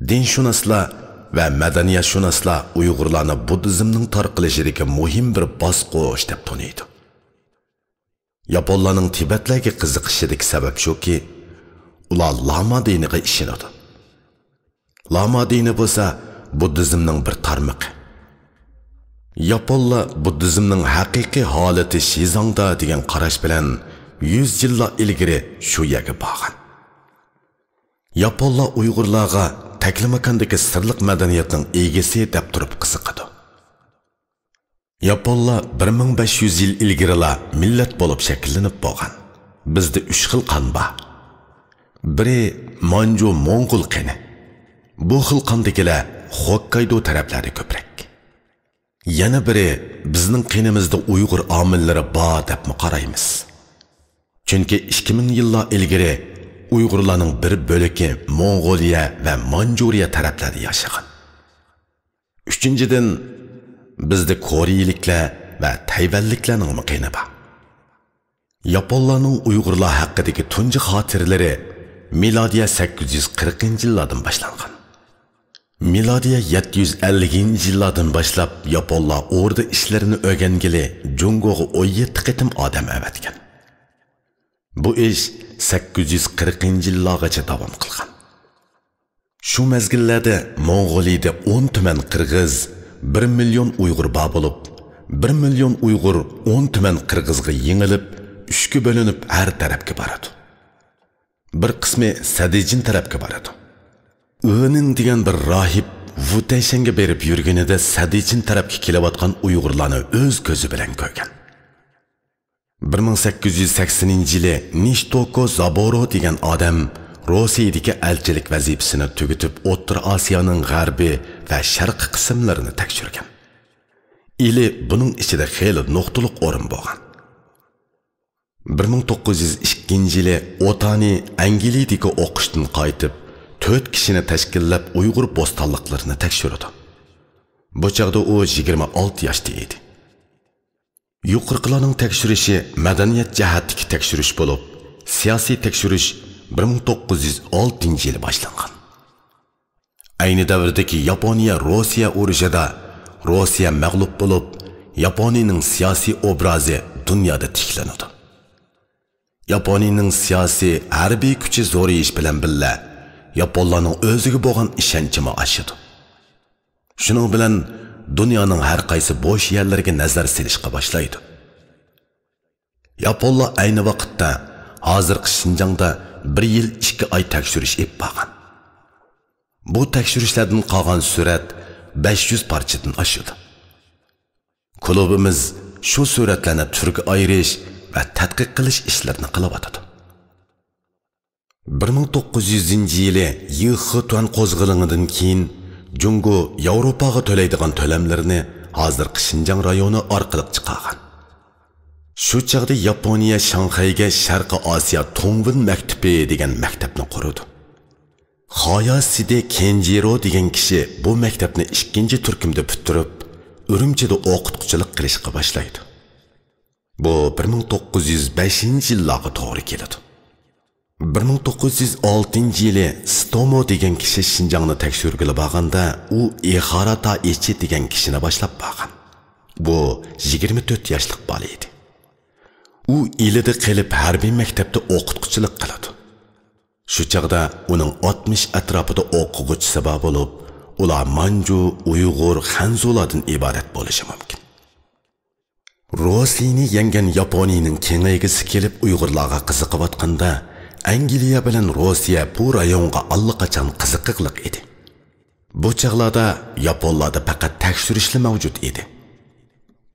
دىنشۇناسلار ۋە مەدەنىيەتشۇناسلار ئۇيغۇرلارنى بۇددىزمنىڭ تارقىلىشىدىكى مۇھىم بىر باسقۇچ دەپ تونۇيدۇ. ياپونلارنىڭ تىبەتلەرگە قىزىقىشىدىكى سەۋەب شۇكى، ئۇلار لاما دىنىغا ئىشىنىدۇ. لاما دىنى بولسا بۇددىزمنىڭ بىر تارمىقى. ياپونلار بۇددىزمنىڭ ھەقىقىي ھالىتى شىزاڭدا دېگەن قاراش بىلەن يۈز يىللار ئىلگىرى شۇ يەرگە بارغان. ياپونلار ئۇيغۇرلارغا تەكلىماكاندىكى سىرلىق مەدەنىيەتنىڭ ئىگىسى دەپ تۇرۇپ قىزىقىدۇ. ياپونلار بىر مىڭ بەش يۈز يىل ئىلگىرىلا مىللەت بولۇپ شەكىللىنىپ بولغان. بىزدە ئۈچ خىل قان بار. بىرى مانجۇ موڭغۇل قېنى. بۇ خىل قاندىكىلەر خوككايدو تەرەپلەردە كۆپرەك. يەنە بىرى بىزنىڭ قېنىمىزدا ئۇيغۇر ئامىللىرى بار دەپمۇ قارايمىز. چۈنكى ئىككى مىڭ يىللار ئىلگىرى ئۇيغۇرلارنىڭ بىر بۆلىكى موڭغۇلىيە ۋە مانجۇرىيە تەرەپلەردە ياشىغان. ئۈچىنچىدىن، بىزدە كورېيىلىكلەر ۋە تەيۋەنلىكلەرنىڭمۇ قېنى بار. ياپونلارنىڭ ئۇيغۇرلار ھەققىدىكى تۇنجى خاتىرىلىرى مىلادىيە سەككىز يۈز قىرىقىنچى يىللاردىن باشلانغان. مىلادىيە يەتتە يۈز ئەللىكىنچى يىللاردىن باشلاپ ياپونلار ئوردا ئىشلىرىنى ئۆگەنگىلى جۇڭگوغا ئون يەتتە قېتىم ئادەم ئەۋەتكەن. بۇ ئىش سەككىز يۈز قىرىقىنچى يىللارغىچە داۋام قىلغان. شۇ مەزگىللەردە موڭغۇلىيىدە ئون تۈمەن قىرغىز، بىر مىليون ئۇيغۇر بار بولۇپ، بىر مىليون ئۇيغۇر ئون تۈمەن قىرغىزغا يېڭىلىپ، ئۈچكە بۆلۈنۈپ ھەر تەرەپكە بارىدۇ. بىر قىسمى سەدىچىن تەرەپكە بارىدۇ. ئۆنىڭ دېگەن بىر راھىب ۋۇتەيشەنگە بېرىپ يۈرگىنىدە سەدىچىن تەرەپكە كېلىۋاتقان ئۇيغۇرلارنى ئۆز كۆزى بىلەن كۆرگەن. بىر مىڭ سەككىز يۈز سەكسىنىنچى يىلى نىشتوكو زابورو دېگەن ئادەم روسىيىدىكى ئەلچىلىك ۋەزىپىسىنى تۈگىتىپ، ئوتتۇرا ئاسىيانىڭ غەربىي ۋە شەرقىي قىسىملىرىنى تەكشۈرگەن. ئىلى بۇنىڭ ئىچىدە خېلى نۇقتىلىق ئورۇن بولغان. بىر مىڭ توققۇز يۈز ئىككىنچى يىلى ئوتانى ئەنگلىيىدىكى ئوقۇشتىن قايتىپ، تۆت كىشىنى تەشكىللەپ ئۇيغۇر بوستانلىقلىرىنى تەكشۈرىدۇ. بۇ چاغدا ئۇ يىگىرمە ئالتە ياشتا ئىدى. يۇقىرىقىلارنىڭ تەكشۈرۈشى مەدەنىيەت جەھەتتىكى تەكشۈرۈش بولۇپ، سىياسىي تەكشۈرۈش بىر مىڭ توققۇز يۈز ئالتىنچى يىلى باشلانغان. ئەينى دەۋردىكى ياپونىيە روسىيە ئۇرۇشىدا روسىيە مەغلۇپ بولۇپ، ياپونىيىنىڭ سىياسىي ئوبرازى دۇنيادا تىكلىنىدۇ. ياپونىيىنىڭ سىياسىي ھەربىي كۈچى زورىيىش بىلەن بىللە، ياپونلارنىڭ ئۆزىگە بولغان ئىشەنچىمۇ ئاشىدۇ. شۇنىڭ بىلەن دۇنيانىڭ ھەر قايسى بوش يەرلىرىگە نەزەر سېلىشقا باشلايدۇ. ياپونلار ئەينى ۋاقىتتا ھازىرقى شىنجاڭدا بىر يىل ئىككى ئاي تەكشۈرۈش ئېلىپ بارغان. بۇ تەكشۈرۈشلەردىن قالغان سۈرەت بەش يۈز پارچىدىن ئاشىدۇ. كۇلۇبىمىز شۇ سۈرەتلەرنى تۈرگە ئايرىش ۋە تەتقىق قىلىش ئىشلىرىنى قىلىۋاتىدۇ. بىر مىڭ توققۇز يۈزىنچى يىلى يىخېتۇەن قوزغىلىڭىدىن كېيىن جۇڭگو ياۋروپاغا تۆلەيدىغان تۆلەملىرىنى ھازىرقى شىنجاڭ رايونى ئارقىلىق چىقارغان. شۇ چاغدا ياپونىيە شاڭخەيگە شەرقىي ئاسىيا تۇڭۋېن مەكتىپى دېگەن مەكتەپنى قۇرىدۇ. خاياسىدې كېنجىرو دېگەن كىشى بۇ مەكتەپنى ئىككىنچى تۈركۈمدە پۈتتۈرۈپ، ئۈرۈمچىدە ئوقۇتقۇچىلىق قىلىشقا باشلايدۇ. بۇ بىر مىڭ توققۇز يۈز بەشىنچى يىللارغا توغرا كېلىدۇ. بىر مىڭ توققۇز يۈز ئالتىنچى يىلى ستومو دېگەن كىشى شىنجاڭنى تەكشۈرگىلى بارغاندا، ئۇ ئىخارا تائىچى دېگەن كىشىنى باشلاپ بارغان. بۇ يىگىرمە تۆت ياشلىق بالا ئىدى. ئۇ ئىلىدا قېلىپ ھەربىي مەكتەپتە ئوقۇتقۇچىلىق قىلىدۇ. شۇ چاغدا ئۇنىڭ ئاتمىش ئەتراپىدا ئوقۇغۇچىسى بار بولۇپ، ئۇلار مانجۇ، ئۇيغۇر، خەنزۇلاردىن ئىبارەت بولۇشى مۇمكىن. روسىيەنى يەڭگەن ياپونىيىنىڭ كېڭەيگۈسى كېلىپ ئۇيغۇرلارغا قىزىقىۋاتقاندا، ئەنگلىيە بىلەن روسىيە بۇ رايونغا ئاللىقاچان قىزىقىقلىق ئىدى. بۇ چاغلاردا ياپونلاردا پەقەت تەكشۈرۈشلا مەۋجۇت ئىدى.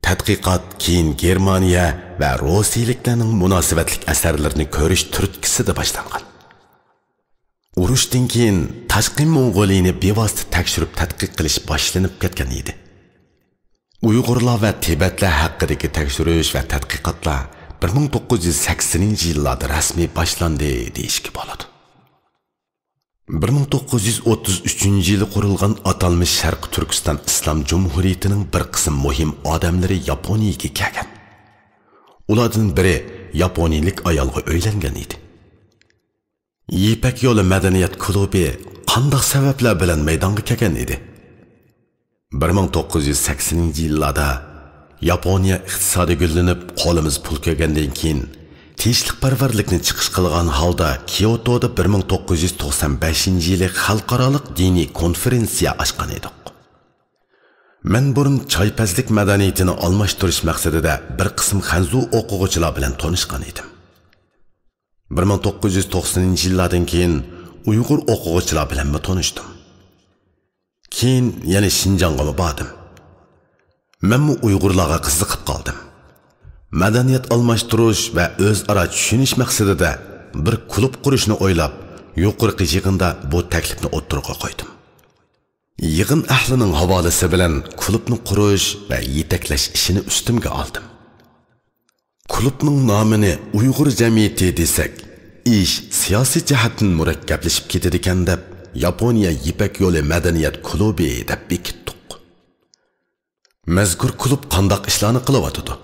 تەتقىقات كېيىن گېرمانىيە ۋە روسىيىلىكلەرنىڭ مۇناسىۋەتلىك ئەسەرلىرىنى كۆرۈش تۈرتكىسىدە باشلانغان. ئۇرۇشتىن كېيىن تاشقى موڭغۇلىيىنى بىۋاسىتە تەكشۈرۈپ تەتقىق قىلىش باشلىنىپ كەتكەن ئىدى. ئۇيغۇرلار ۋە تىبەتلەر ھەققىدىكى تەكشۈرۈش ۋە تەتقىقاتلار بىر مىڭ توققۇز يۈز سەكسىنىنچى يىللاردا رەسمىي باشلاندى دېيىشكە بولىدۇ. بىر مىڭ توققۇز يۈز ئوتتۇز ئۈچىنچى يىلى قۇرۇلغان ئاتالمىش شەرقىي تۈركىستان ئىسلام جۇمھۇرىيىتىنىڭ بىر قىسىم مۇھىم ئادەملىرى ياپونىيىگە كەلگەن. ئۇلاردىن بىرى ياپونىيىلىك ئايالغا ئۆيلەنگەن ئىدى. يىپەك يولى مەدەنىيەت كۇلۇبى قانداق سەۋەبلەر بىلەن مەيدانغا كەلگەن ئىدى؟ بىر مىڭ توققۇز يۈز سەكسىنىنچى يىللاردا ياپونىيە ئىقتىسادى گۈللىنىپ، قولىمىز پۇل كىرگەندىن كېيىن، تىنچلىقپەرۋەرلىكنى چىقىش قىلغان ھالدا كيوتودا بىر مىڭ توققۇز يۈز توقسان بەشىنچى يىلى خەلقئارالىق دىنىي كونفېرېنسىيە ئاچقان ئىدۇق. مەن بۇرۇن چايپەزلىك مەدەنىيىتىنى ئالماشتۇرۇش مەقسىتىدە بىر قىسىم خەنزۇ ئوقۇغۇچىلار بىلەن تونۇشقان ئىدىم. بىر مىڭ توققۇز يۈز توقسىنىنچى يىللاردىن كېيىن ئۇيغۇر ئوقۇغۇچىلار بىلەنمۇ تونۇشتۇم. كېيىن يەنە شىنجاڭغىمۇ باردىم. مەنمۇ ئۇيغۇرلارغا قىزىقىپ قالدىم. مەدەنىيەت ئالماشتۇرۇش ۋە ئۆزئارا چۈشىنىش مەقسىتىدە بىر كۇلۇب قۇرۇشنى ئويلاپ، يۇقىرىقى يىغىندا بۇ تەكلىپنى ئوتتۇرىغا قويدۇم. يىغىن ئەھلىنىڭ ھاۋالىسى بىلەن كۇلۇبنى قۇرۇش ۋە يېتەكلەش ئىشىنى ئۈستۈمگە ئالدىم. كۇلۇبنىڭ نامىنى ئۇيغۇر جەمئىيىتى دېسەك، ئىش سىياسىي جەھەتتىن مۇرەككەپلىشىپ كېتىدىكەن دەپ، ياپونىيە يىپەك يولى مەدەنىيەت كۇلۇبى دەپ بېكىتتۇق. مەزكۇر كۇلۇب قانداق ئىشلارنى قىلىۋاتىدۇ؟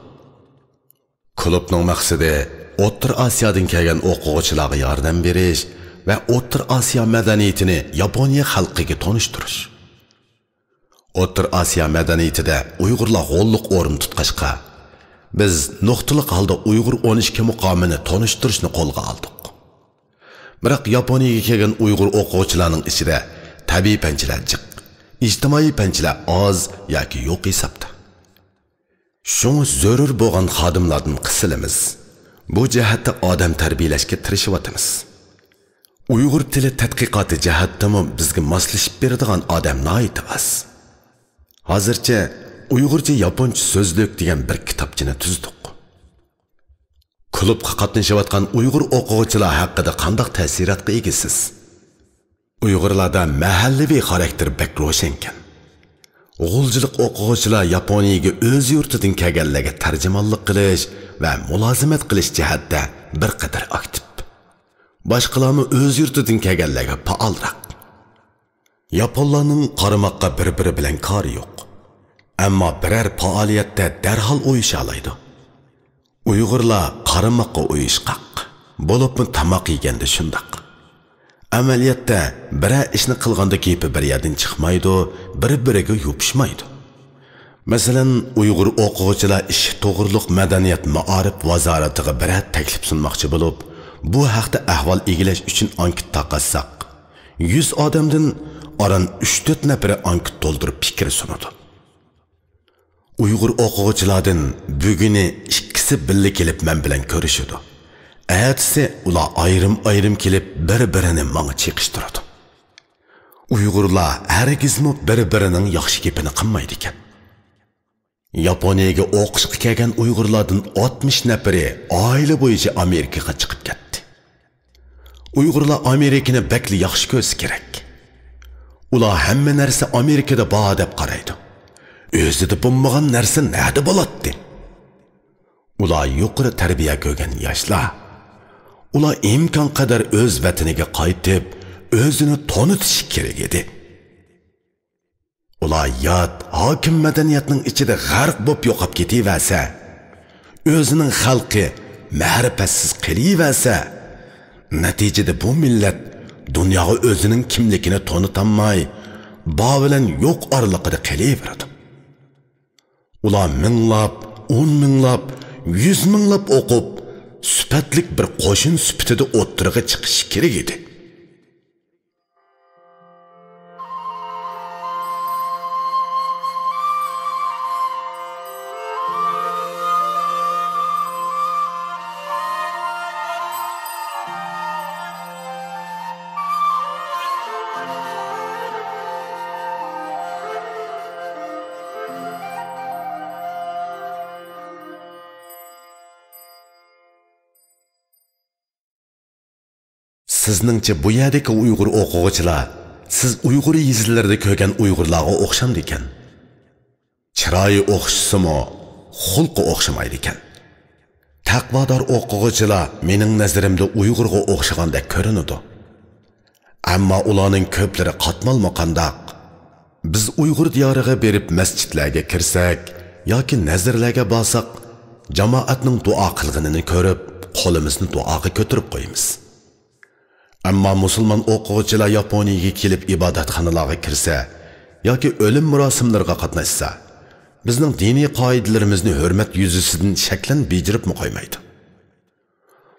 كۇلۇبنىڭ مەقسىتى ئوتتۇرا ئاسىيادىن كەلگەن ئوقۇغۇچىلارغا ياردەم بېرىش ۋە ئوتتۇرا ئاسىيا مەدەنىيىتىنى ياپونىيە خەلقىگە تونۇشتۇرۇش. ئوتتۇرا ئاسىيا مەدەنىيىتىدە ئۇيغۇرلار غوللۇق ئورۇن تۇتقاچقا، بىز نۇقتىلىق ھالدا ئۇيغۇر ئون ئىككى مۇقامىنى تونۇشتۇرۇشنى قولغا ئالدۇق. بىراق ياپونىيىگە كەلگەن ئۇيغۇر ئوقۇغۇچىلارنىڭ ئىچىدە تەبىئىي پەنچىلەر جىق، ئىجتىمائىي پەنچىلەر ئاز ياكى يوق ھېسابتا. شۇڭا زۆرۈر بولغان خادىملاردىن قىسىلىمىز. بۇ جەھەتتە ئادەم تەربىيەلەشكە تىرىشىۋاتىمىز. ئۇيغۇر تىلى تەتقىقاتى جەھەتتىمۇ بىزگە ماسلىشىپ بېرىدىغان ئادەم ناھايىتى ئاز. ھازىرچە ئۇيغۇرچە ياپونچە سۆزلۈك دېگەن بىر كىتابچىنى تۈزدۇق. كۇلۇبقا قاتنىشىۋاتقان ئۇيغۇر ئوقۇغۇچىلار ھەققىدە قانداق تەسىراتقا ئىگىسىز؟ ئۇيغۇرلاردا مەھەللىۋى خاراكتېر بەك روشەنكەن. غۇلجىلىق ئوقۇغۇچىلار ياپونىيىگە ئۆز يۇرتىدىن كەلگەنلەرگە تەرجىمانلىق قىلىش ۋە مۇلازىمەت قىلىش جەھەتتە بىر قەدەر ئاكتىپ. باشقىلارمۇ ئۆز يۇرتىدىن كەلگەنلەرگە پائالراق. ياپونلارنىڭ قارىماققا بىر-بىرى بىلەن كارى يوق. ئەمما بىرەر پائالىيەتتە دەرھال ئۇيۇشالايدۇ. ئۇيغۇرلار قارىماققا ئۇيۇشقاق، بولۇپمۇ تاماق يېگەندە شۇنداق. ئەمەلىيەتتە بىرەر ئىشنى قىلغاندا گېپى بىر يەردىن چىقمايدۇ، بىر-بىرىگە يوپۇشمايدۇ. مەسىلەن، ئۇيغۇر ئوقۇغۇچىلار ئىشى توغرۇلۇق مەدەنىيەت مائارىپ ۋازارىتىغا بىرەر تەكلىپ سۇنماقچى بولۇپ، بۇ ھەقتە ئەھۋال ئىگىلەش ئۈچۈن ئانكېت تارقاتساق، يۈز ئادەمدىن ئاران ئۈچ-تۆت نەپىرى ئانكېت تولدۇرۇپ پىكىر سۇنىدۇ. ئۇيغۇر ئوقۇغۇچىلاردىن بۈگۈنى ئىككىسى بىللە كېلىپ مەن بىلەن كۆرۈشىدۇ. ئەتىسى ئۇلار ئايرىم-ئايرىم كېلىپ بىر-بىرىنى ماڭا چېقىشتۇرىدۇ. ئۇيغۇرلار ھەرگىزمۇ بىر-بىرىنىڭ ياخشى گېپىنى قىلمايدىكەن. ياپونىيەگە ئوقۇشقا كەلگەن ئۇيغۇرلاردىن ئاتمىش نەپىرى ئائىلە بويىچە ئامېرىكىغا چىقىپ كەتتى. ئۇيغۇرلار ئامېرىكىنى بەكلا ياخشى كۆرسە كېرەك. ئۇلار ھەممە نەرسە ئامېرىكىدا بار دەپ قارايدۇ. ئۆزىدە بولمىغان نەرسە نەدە بولاتتى؟ ئۇلار يۇقىرى تەربىيە كۆرگەن ياشلار. ئۇلار ئىمكانقەدەر ئۆز ۋەتىنىگە قايتىپ، ئۆزىنى تونۇتۇشى كېرەك ئىدى. ئۇلار يات، ھاكىم مەدەنىيەتنىڭ ئىچىدە غەرق بولۇپ يوقاپ كېتىۋەرسە، ئۆزىنىڭ خەلقى مەرىپەتسىز قېلىۋەرسە، نەتىجىدە بۇ مىللەت دۇنياغا ئۆزىنىڭ كىملىكىنى تونۇتالماي، بار بىلەن يوق ئارىلىقىدا قېلىۋېرىدۇ. ئۇلار مىڭلاپ، ئون مىڭلاپ، يۈز مىڭلاپ ئوقۇپ، سۈپەتلىك بىر قوشۇن سۈپىتىدە ئوتتۇرىغا چىقىشى كېرەك ئىدى. سىزنىڭچە بۇ يەردىكى ئۇيغۇر ئوقۇغۇچىلار سىز ئۇيغۇر يېزىلىرىدا كۆرگەن ئۇيغۇرلارغا ئوخشامدىكەن؟ چىرايى ئوخشىسىمۇ، خۇلقى ئوخشىمايدىكەن. تەقۋادار ئوقۇغۇچىلار مېنىڭ نەزىرىمدە ئۇيغۇرغا ئوخشىغاندەك كۆرۈنىدۇ. ئەمما ئۇلارنىڭ كۆپلىرى قاتمالمۇ قانداق؟ بىز ئۇيغۇر دىيارىغا بېرىپ مەسچىتلەرگە كىرسەك ياكى نەزىرلەرگە بارساق، جامائەتنىڭ دۇئا قىلغىنىنى كۆرۈپ، قولىمىزنى دۇئاغا كۆتۈرۈپ قويىمىز. ئەمما مۇسۇلمان ئوقۇغۇچىلار ياپونىيەگە كېلىپ ئىبادەتخانىلارغا كىرسە ياكى ئۆلۈم مۇراسىملىرىغا قاتناشسا، بىزنىڭ دىنىي قائىدىلىرىمىزنى ھۆرمەت يۈزىسىدىن شەكلەن بېجىرىپمۇ قويمايدۇ.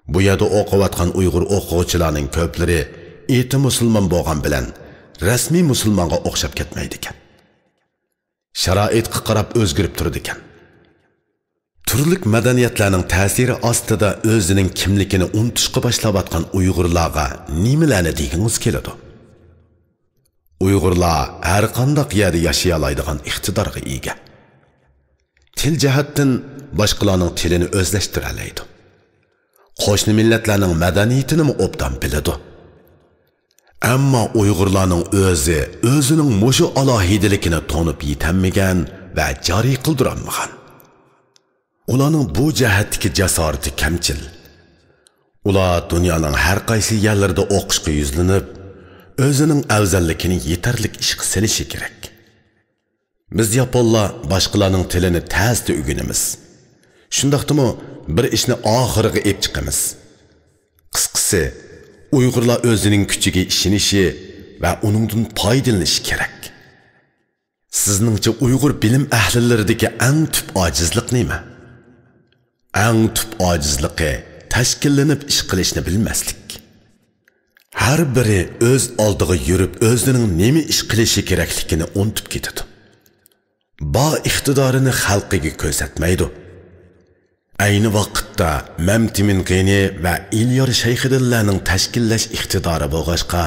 بۇ يەردە ئوقۇۋاتقان ئۇيغۇر ئوقۇغۇچىلارنىڭ كۆپلىرى ئېتى مۇسۇلمان بولغان بىلەن رەسمىي مۇسۇلمانغا ئوخشاپ كەتمەيدىكەن. شارائىتقا قاراپ ئۆزگىرىپ تۇرىدىكەن. تۈرلۈك مەدەنىيەتلەرنىڭ تەسىرى ئاستىدا ئۆزىنىڭ كىملىكىنى ئۇنتۇشقا باشلاۋاتقان ئۇيغۇرلارغا نېمىلەرنى دېگۈڭىز كېلىدۇ؟ ئۇيغۇرلار ھەرقانداق يەردە ياشىيالايدىغان ئىقتىدارغا ئىگە. تىل جەھەتتىن باشقىلارنىڭ تىلىنى ئۆزلەشتۈرەلەيدۇ. قوشنا مىللەتلەرنىڭ مەدەنىيىتىنىمۇ ئوبدان بىلىدۇ. ئەمما ئۇيغۇرلارنىڭ ئۆزى ئۆزىنىڭ مۇشۇ ئالاھىدىلىكىنى تونۇپ يېتەلمىگەن ۋە جارى قىلدۇرالمىغان. ئۇلارنىڭ بۇ جەھەتتىكى جاسارىتى كەمچىل. ئۇلار دۇنيانىڭ ھەر قايسى يەرلىرىدە ئوقۇشقا يۈزلىنىپ، ئۆزىنىڭ ئەۋزەللىكىنى يېتەرلىك ئىشقا سېلىشى كېرەك. بىز ياپونلار باشقىلارنىڭ تىلىنى تەستە ئۆگىنىمىز. شۇنداقتىمۇ بىر ئىشنى ئاخىرىغا ئېلىپ چىقىمىز. قىسقىسى، ئۇيغۇرلار ئۆزىنىڭ كۈچىگە ئىشىنىشى ۋە ئۇنىڭدىن پايدىلىنىشى كېرەك. سىزنىڭچە ئۇيغۇر بىلىم ئەھلىلىرىدىكى ئەڭ تۈپ ئاجىزلىق نېمە؟ ئەڭ تۈپ ئاجىزلىقى تەشكىللىنىپ ئىش قىلىشنى بىلمەسلىك. ھەر بىرى ئۆز ئالدىغا يۈرۈپ، ئۆزىنىڭ نېمە ئىش قىلىشى كېرەكلىكىنى ئۇنتۇپ كېتىدۇ. بار ئىقتىدارىنى خەلقىگە كۆرسەتمەيدۇ. ئەينى ۋاقىتتا مەمتىمىن غېنى ۋە ئېلىيار شەيخىدىنلەرنىڭ تەشكىللەش ئىقتىدارى بولغاچقا،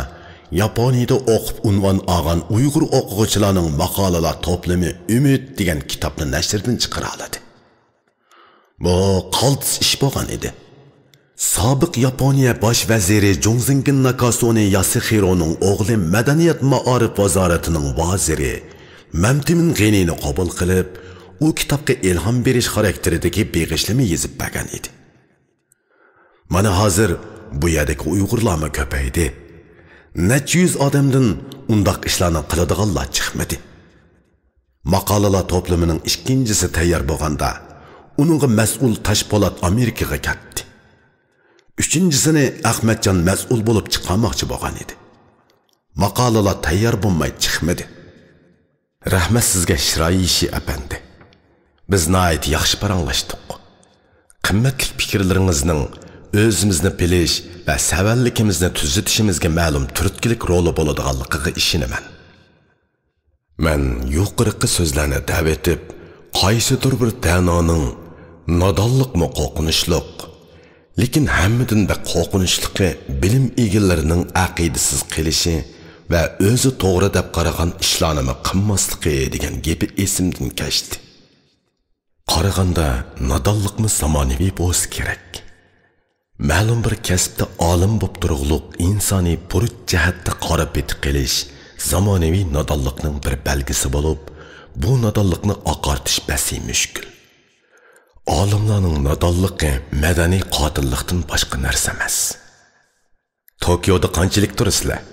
ياپونىيىدە ئوقۇپ ئۇنۋان ئالغان ئۇيغۇر ئوقۇغۇچىلارنىڭ ماقالىلار توپلىمى ئۈمىد دېگەن كىتابنى نەشردىن چىقىرالىدى. بۇ قالتىس ئىش بولغان ئىدى. سابىق ياپونىيە باش ۋەزىرى جۇڭزىڭگىن ناكاسونى ياسىخىرونىڭ ئوغلى مەدەنىيەت مائارىپ ۋازارىتىنىڭ ۋازىرى مەمتىمىن غېنىنى قوبۇل قىلىپ، ئۇ كىتابقا ئىلھام بېرىش خاراكتېرىدىكى بېغىشلىما يېزىپ بەرگەن ئىدى. مانا ھازىر بۇ يەردىكى ئۇيغۇرلارمۇ كۆپەيدى. نەچچە يۈز ئادەمدىن ئۇنداق ئىشلارنى قىلىدىغانلار چىقمىدى. ماقالىلار توپلىمىنىڭ ئىككىنچىسى تەييار بولغاندا، ئۇنىڭغا مەسئۇل تاشپولات ئامېرىكىغا كەتتى. ئۈچىنچىسىنى ئەخمەتجان مەسئۇل بولۇپ چىقارماقچى بولغان ئىدى. ماقالىلار تەييار بولماي چىقمىدى. رەھمەت سىزگە، شىرايىشى ئەپەندى. بىز ناھايىتى ياخشى پاراڭلاشتۇق. قىممەتلىك پىكىرلىرىڭىزنىڭ ئۆزىمىزنى بىلىش ۋە سەۋەنلىكىمىزنى تۈزىتىشىمىزگە مەلۇم تۈرتكىلىك رولى بولىدىغانلىقىغا ئىشىنىمەن. مەن يۇقىرىقى سۆزلەرنى دەۋېتىپ، قايسىدۇر بىر دەنانىڭ «نادانلىقمۇ قورقۇنچلۇق، لېكىن ھەممىدىن بەك قورقۇنچلۇقى بىلىم ئىگىلىرىنىڭ ئەقىدىسىز قېلىشى ۋە ئۆزى توغرا دەپ قارىغان ئىشلارنىمۇ قىلماسلىقى» دېگەن گېپى ئېسىمدىن كەچتى. قارىغاندا، نادانلىقمۇ زامانىۋى بولسا كېرەك. مەلۇم بىر كەسىپتە ئالىم بوپ تۇرغۇلۇق ئىنسانىي بۇرچ جەھەتتە قارا پېتى قېلىش زامانىۋى نادانلىقنىڭ بىر بەلگىسى بولۇپ، بۇ نادانلىقنى ئاقارتىش بەسى مۈشكۈل. ئالىملارنىڭ نادانلىقى مەدەنىي قاتىللىقتىن باشقا نەرسە ئەمەس. «توكيودا قانچىلىك تۇرىسىلەر؟»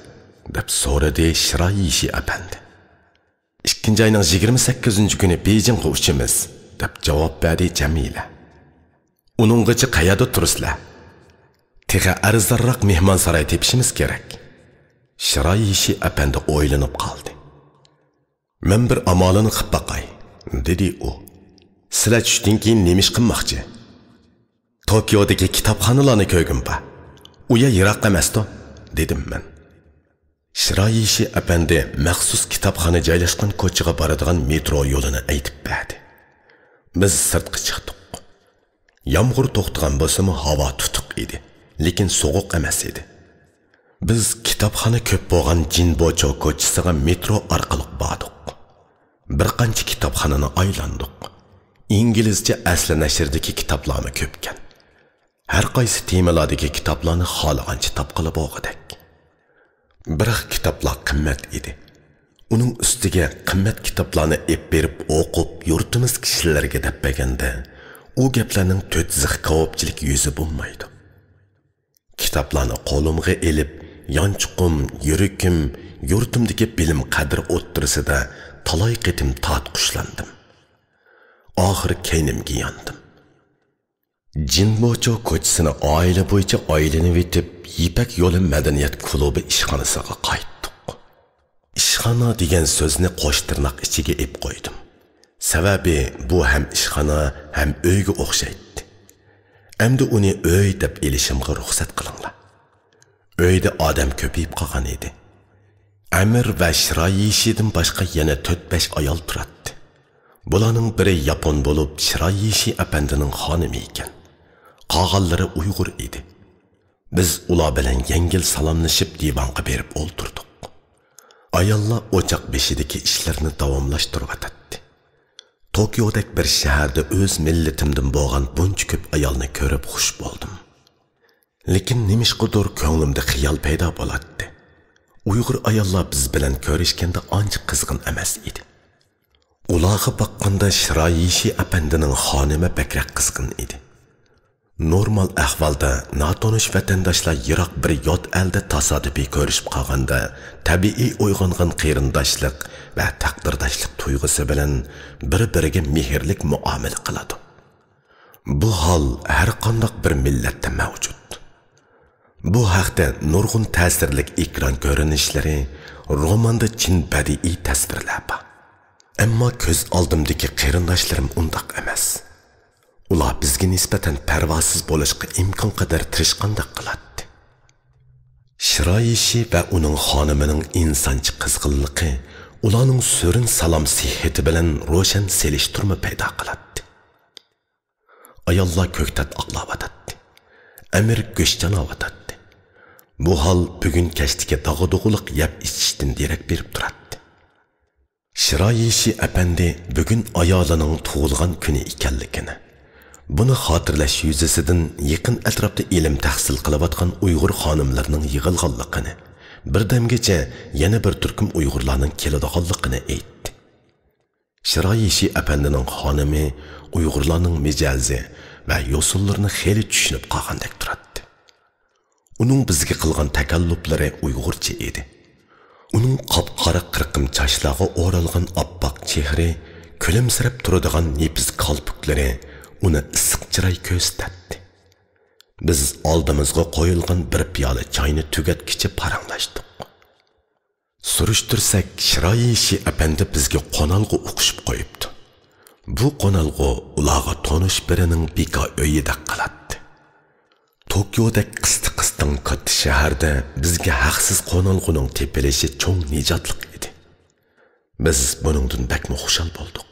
دەپ سورىدى شىرايىشى ئەپەندى. «ئىككىنچى ئاينىڭ يىگىرمە سەككىزىنچى كۈنى بېيجىڭغا ئۇچىمىز»، دەپ جاۋاب بەردى جەمىلە. ئۇنىڭغىچە قەيەردە تۇرىسىلەر؟ تېخى ئەرزانراق مېھمانساراي تېپىشىمىز كېرەك. شىرايىشى ئەپەندى ئويلىنىپ قالدى. مەن بىر ئامالىنى قىپ باقاي، دېدى ئۇ. سىلەر چۈشتىن كېيىن نېمە ئىش قىلماقچى؟ توكيودىكى كىتابخانىلارنى كۆرگۈم بار. ئۇ يەر يىراق ئەمەستۇ، دېدىم مەن. شىرايىشى ئەپەندى مەخسۇس كىتابخانا جايلاشقان كوچىغا بارىدىغان مېترو يولىنى ئېيتىپ بەردى. بىز سىرتقا چىقتۇق. يامغۇر توختىغان بولسىمۇ، ھاۋا تۇتۇق ئىدى، لېكىن سوغۇق ئەمەس ئىدى. بىز كىتابخانا كۆپ بولغان جىنبوچو كوچىسىغا مېترو ئارقىلىق باردۇق. بىر قانچە كىتابخانىنى ئايلاندۇق. ئىنگلىزچە ئەسلى نەشردىكى كىتابلارمۇ كۆپكەن. ھەر قايسى تېمىلاردىكى كىتابلارنى خالىغانچە تاپقىلى بولغۇدەك. بىراق كىتابلار قىممەت ئىدى. ئۇنىڭ ئۈستىگە قىممەت كىتابلارنى ئېپ بېرىپ ئوقۇپ، يۇرتىمىز كىشىلىرىگە دەپ بەرگەندە، ئۇ گەپلەرنىڭ تۆت زىخ كاۋاپچىلىك يۈزى بولمايدۇ. كىتابلارنى قولۇمغا ئېلىپ، يانچۇقۇم، يۈرىكىم، يۇرتۇمدىكى بىلىم قەدرى ئوتتۇرىسىدا تالاي قېتىم تارتقۇشلاندىم. ئاخىرى كەينىمگە ياندىم. جىنبوچو كوچىسىنى ئائىلە بويىچە ئايلىنىۋېتىپ، يىپەك يولى مەدەنىيەت كۇلۇبى ئىشخانىسىغا قايتتۇق. ئىشخانا دېگەن سۆزنى قوش تىرناق ئىچىگە ئېپ قويدۇم. سەۋەبى، بۇ ھەم ئىشخانا، ھەم ئۆيگە ئوخشايتتى. ئەمدى ئۇنى ئۆي دەپ ئېلىشىمغا رۇخسەت قىلىڭلار. ئۆيدە ئادەم كۆپىيىپ قالغان ئىدى. ئەمىر ۋە شىرايىشىدىن باشقا يەنە تۆت-بەش ئايال تۇراتتى. بۇلارنىڭ بىرى ياپون بولۇپ، شىرايىشى ئەپەندىنىڭ خانىمى ئىكەن. قالغانلىرى ئۇيغۇر ئىدى. بىز ئۇلار بىلەن يەڭگىل سالاملىشىپ، دىۋانغا بېرىپ ئولتۇردۇق. ئاياللار ئوچاق بېشىدىكى ئىشلىرىنى داۋاملاشتۇرۇۋاتاتتى. توكيودەك بىر شەھەردە ئۆز مىللىتىمدىن بولغان بۇنچە كۆپ ئايالنى كۆرۈپ خۇش بولدۇم. لېكىن نېمىشقىدۇر كۆڭلۈمدە خىيال پەيدا بولاتتى. ئۇيغۇر ئاياللار بىز بىلەن كۆرۈشكەندە ئانچە قىزغىن ئەمەس ئىدى. ئۇلارغا باققاندا شىرايىشى ئەپەندىنىڭ خانىمى بەكرەك قىزغىن ئىدى. نورمال ئەھۋالدا ناتونۇش ۋەتەنداشلار يىراق بىر يات ئەلدە تاسادىپىي كۆرۈشۈپ قالغاندا، تەبىئىي ئويغانغان قېرىنداشلىق ۋە تەقدىرداشلىق تۇيغۇسى بىلەن بىر-بىرىگە مېھىرلىك مۇئامىلە قىلىدۇ. بۇ ھال ھەر قانداق بىر مىللەتتە مەۋجۇت. بۇ ھەقتە نۇرغۇن تەسىرلىك ئېكران كۆرۈنۈشلىرى، روماندا چىن بەدىئىي تەسۋىرلەر بار. ئەمما كۆز ئالدىمدىكى قېرىنداشلىرىم ئۇنداق ئەمەس. ئۇلار بىزگە نىسبەتەن پەرۋاسىز بولۇشقا ئىمكانقەدەر تىرىشقاندەك قىلاتتى. شىرايىشى ۋە ئۇنىڭ خانىمىنىڭ ئىنسانچە قىزغىنلىقى ئۇلارنىڭ سۆرۈن سالام سېھرى بىلەن روشەن سېلىشتۇرما پەيدا قىلاتتى. ئاياللار كۆكتات ئاقلاۋاتاتتى. ئەمىر گۆش چاناۋاتاتتى. بۇ ھال بۈگۈن كەچتىكى داغدۇغىلىق يەپ ئىچىشتىن دېرەك بېرىپ تۇراتتى. شىرايىشى ئەپەندى بۈگۈن ئايالىنىڭ تۇغۇلغان كۈنى ئىكەنلىكىنى، بۇنى خاتىرىلەش يۈزىسىدىن يېقىن ئەتراپتا ئىلىم تەھسىل قىلىۋاتقان ئۇيغۇر خانىملىرىنىڭ يىغىلغانلىقىنى، بىردەمگىچە يەنە بىر تۈركۈم ئۇيغۇرلارنىڭ كېلىدىغانلىقىنى ئېيتتى. شىرايىشى ئەپەندىنىڭ خانىمى ئۇيغۇرلارنىڭ مىجەزى ۋە يوسۇنلىرىنى خېلى چۈشىنىپ قالغاندەك تۇراتتى. ئۇنىڭ بىزگە قىلغان تەكەللۇپلىرى ئۇيغۇرچە ئىدى. ئۇنىڭ قاپقارا قىرقىم چاچلارغا ئورالغان ئاپئاق چېھرى، كۈلۈمسىرەپ تۇرىدىغان نېپىز كالپۇكلىرى ئۇنى ئىسسىق چىراي كۆرسىتەتتى. بىز ئالدىمىزغا قويۇلغان بىر پىيالە چاينى تۈگەتكىچە پاراڭلاشتۇق. سۈرۈشتۈرسەك، شىرايىشى ئەپەندى بىزگە قونالغۇ ئوقۇشۇپ قويۇپتۇ. بۇ قونالغۇ ئۇلارغا تونۇش بىرىنىڭ بىكار ئۆيىدەك قىلاتتى. توكيودەك قىستى-قىستاڭ كاتتا شەھەردە بىزگە ھەقسىز قونالغۇنىڭ تېپىلىشى چوڭ نىجاتلىق ئىدى. بىز بۇنىڭدىن بەكمۇ خۇشال بولدۇق.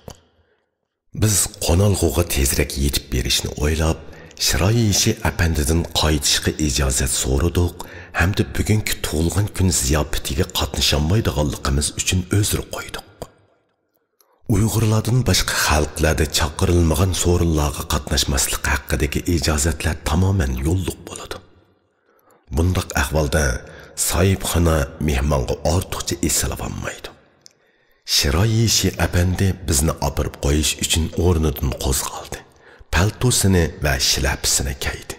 بىز قونالغۇغا تېزرەك يېتىپ بېرىشنى ئويلاپ، شىرايىشى ئەپەندىدىن قايتىشقا ئىجازەت سورىدۇق ھەمدە بۈگۈنكى تۇغۇلغان كۈن زىياپىتىگە قاتنىشالمايدىغانلىقىمىز ئۈچۈن ئۆزرە قويدۇق. ئۇيغۇرلاردىن باشقا خەلقلەردە چاقىرىلمىغان سورۇنلارغا قاتناشماسلىق ھەققىدىكى ئىجازەتلەر تامامەن يوللۇق بولىدۇ. بۇنداق ئەھۋالدا ساھىبخانا مېھمانغا ئارتۇقچە ئېسىلىۋالمايدۇ. شىرايىشى ئەپەندى بىزنى ئاپىرىپ قويۇش ئۈچۈن ئورنىدىن قوزغالدى. پەلتوسىنى ۋە شىلەپىسىنى كىيدى.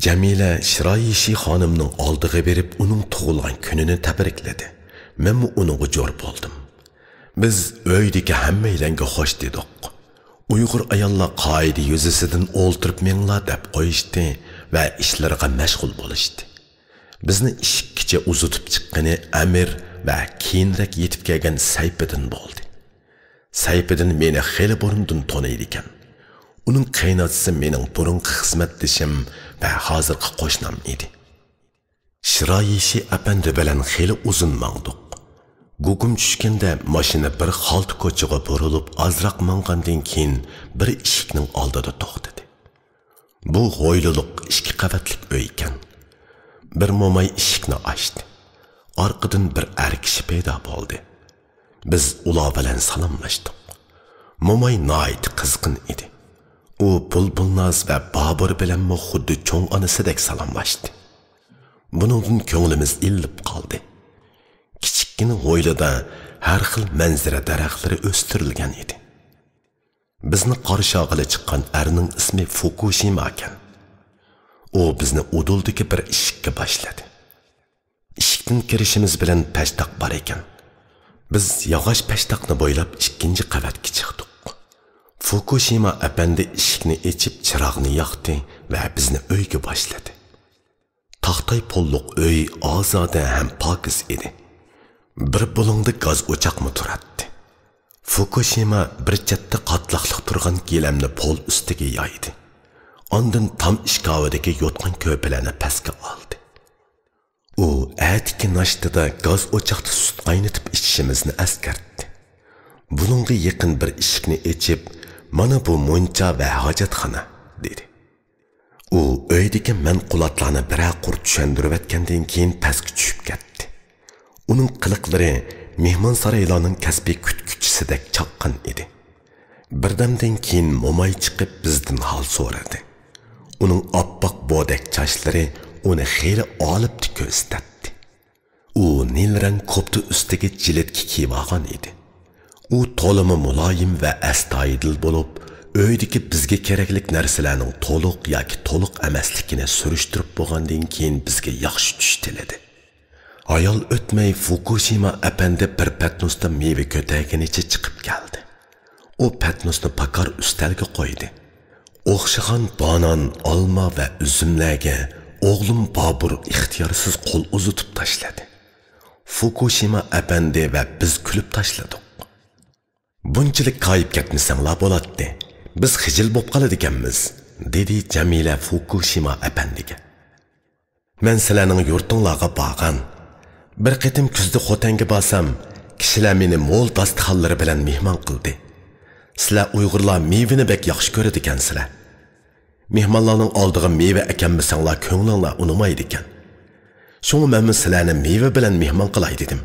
جەمىلە شىرايىشى خانىمنىڭ ئالدىغا بېرىپ، ئۇنىڭ تۇغۇلغان كۈنىنى تەبرىكلىدى. مەنمۇ ئۇنىڭغا جور بولدۇم. بىز ئۆيدىكى ھەممەيلەنگە خوش دېدۇق. ئۇيغۇر ئاياللار قائىدە يۈزىسىدىن ئولتۇرۇپ مېڭىڭلار دەپ قويۇشتى ۋە ئىشلىرىغا مەشغۇل بولۇشتى. بىزنى ئىشىككىچە ئۇزىتىپ چىققىنى ئەمىر ۋە كېيىنرەك يېتىپ كەلگەن سەيپىدىن بولدى. سەيپىدىن مېنى خېلى بۇرۇندىن تونۇيدىكەن. ئۇنىڭ قېيىنئاتىسى مېنىڭ بۇرۇنقى خىزمەتدىشىم ۋە ھازىرقى قوشنام ئىدى. شىرايىشى ئەپەندى بىلەن خېلى ئۇزۇن ماڭدۇق. گۇگۇم چۈشكەندە ماشىنا بىر خالتا كوچىغا بۇرۇلۇپ ئازراق ماڭغاندىن كېيىن بىر ئىشىكنىڭ ئالدىدا توختىدى. بۇ ھويلىلىق ئىككى قەۋەتلىك ئۆي ئىكەن. بىر موماي ئىشىكنى ئاچتى. ئارقىدىن بىر ئەر كىشى پەيدا بولدى. بىز ئۇلار بىلەن سالاملاشتۇق. موماي ناھايىتى قىزغىن ئىدى. ئۇ بۇلبۇلناز ۋە بابۇر بىلەنمۇ خۇددى چوڭ ئانىسىدەك سالاملاشتى. بۇنىڭدىن كۆڭلىمىز ئىللىپ قالدى. كىچىككىنە ھويلىدا ھەر خىل مەنزىرە دەرەخلىرى ئۆستۈرۈلگەن ئىدى. بىزنى قارشى ئالغىلى چىققان ئەرنىڭ ئىسمى فۇكۇشىما ئىكەن. ئۇ بىزنى ئۇدۇلدىكى بىر ئىشىككە باشلىدى. ئىشىكتىن كىرىشىمىز بىلەن پەشتاق بار ئىكەن. بىز ياغاچ پەشتاقنى بويلاپ ئىككىنچى قەۋەتكە چىقتۇق. فۇكۇشىما ئەپەندى ئىشىكنى ئېچىپ چىراغنى ياقتى ۋە بىزنى ئۆيگە باشلىدى. تاختاي پوللۇق ئۆي ئازادە ھەم پاكىز ئىدى. بىر بۇلۇڭدا گاز ئوچاقمۇ تۇراتتى. فۇكۇشىما بىر چەتتە قاتلاقلىق تۇرغان گىلەمنى پول ئۈستىگە يايدى. ئاندىن تام ئىشكاۋىدىكى يوتقان كۆرپىلەرنى پەسكە ئالدى. ئۇ ئەتىكى ناشتىدا گاز ئوچاقتا سۈت قاينىتىپ ئىچىشىمىزنى ئەسكەرتتى. بۇنىڭغا يېقىن بىر ئىشىكنى ئېچىپ، «مانا بۇ مۇنچا ۋە ھاجەتخانا» دېدى. ئۇ ئۆيدىكى مەنقۇلاتلارنى بىرەر قۇر چۈشەندۈرۈۋەتكەندىن كېيىن پەسكە چۈشۈپ كەتتى. ئۇنىڭ قىلىقلىرى مېھمانسارايلارنىڭ كەسپىي كۈتكۈچىسىدەك چاققان ئىدى. بىردەمدىن كېيىن موماي چىقىپ بىزدىن ھال سورىدى. ئۇنىڭ ئاپئاق بودەك چاچلىرى ئۇنى خېلى ئالىپتا كۆرسىتەتتى. ئۇ نىل رەڭ كوپتا ئۈستىگە جىلىتكە كىيىۋالغان ئىدى. ئۇ تولىمۇ مۇلايىم ۋە ئەستايىدىل بولۇپ، ئۆيدىكى بىزگە كېرەكلىك نەرسىلەرنىڭ تولۇق ياكى تولۇق ئەمەسلىكىنى سۈرۈشتۈرۈپ بولغاندىن كېيىن بىزگە ياخشى چۈش تىلىدى. ھايال ئۆتمەي فۇكۇشىما ئەپەندى بىر پەتنۇستا مېۋە كۆتەرگىنىچە چىقىپ كەلدى. ئۇ پەتنۇسنى پاكار ئۈستەلگە قويدى. ئوخشىغان بانان، ئالما ۋە ئۈزۈملەرگە ئوغلۇم بابۇر ئىختىيارسىز قول ئۇزىتىپ تاشلىدى. فۇكۇشىما ئەپەندى ۋە بىز كۈلۈپ تاشلىدۇق. «بۇنچىلىك كايىپ كەتمىسەڭلار بولاتتى، بىز خىجىل بوپ قالىدىكەنمىز»، دېدى جەمىلە فۇكۇشىما ئەپەندىگە. «مەن سىلەرنىڭ يۇرتۇڭلارغا بارغان. بىر قېتىم كۈزدە خوتەنگە بارسام، كىشىلەر مېنى مول داستىخانلىرى بىلەن مېھمان قىلدى. سىلەر ئۇيغۇرلار مېۋىنى بەك ياخشى كۆرىدىكەنسىلەر. مېھمانلارنىڭ ئالدىغا مېۋە ئەكەلمىسەڭلار كۆڭلۈڭلار ئۇنىمايدىكەن. شۇڭا مەنمۇ سىلەرنى مېۋە بىلەن مېھمان قىلاي دېدىم.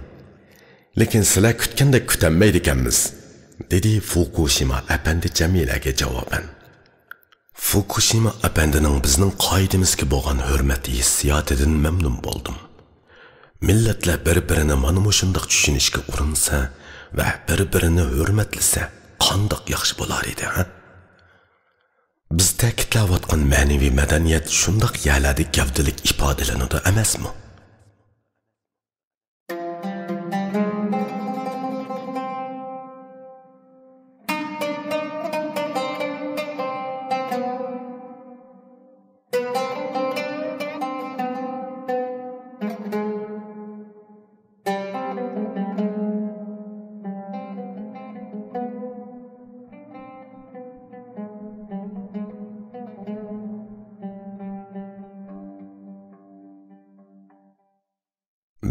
لېكىن سىلەر كۈتكەندەك كۈتەلمەيدىكەنمىز»، دېدى فۇكۇشىما ئەپەندى جەمىلەگە جاۋابەن. فۇكۇشىما ئەپەندىنىڭ بىزنىڭ قائىدىمىزگە بولغان ھۆرمەت ھېسسىياتىدىن مەمنۇن بولدۇم. مىللەتلەر بىر-بىرىنى مانا مۇشۇنداق چۈشىنىشكە ئۇرۇنسا ۋە بىر-بىرىنى ھۆرمەتلىسە، قانداق ياخشى بولارىدى، ھە؟ بىز تەكىتلەۋاتقان مەنىۋى مەدەنىيەت شۇنداق يەرلەردە گەۋدىلىك ئىپادىلىنىدۇ ئەمەسمۇ؟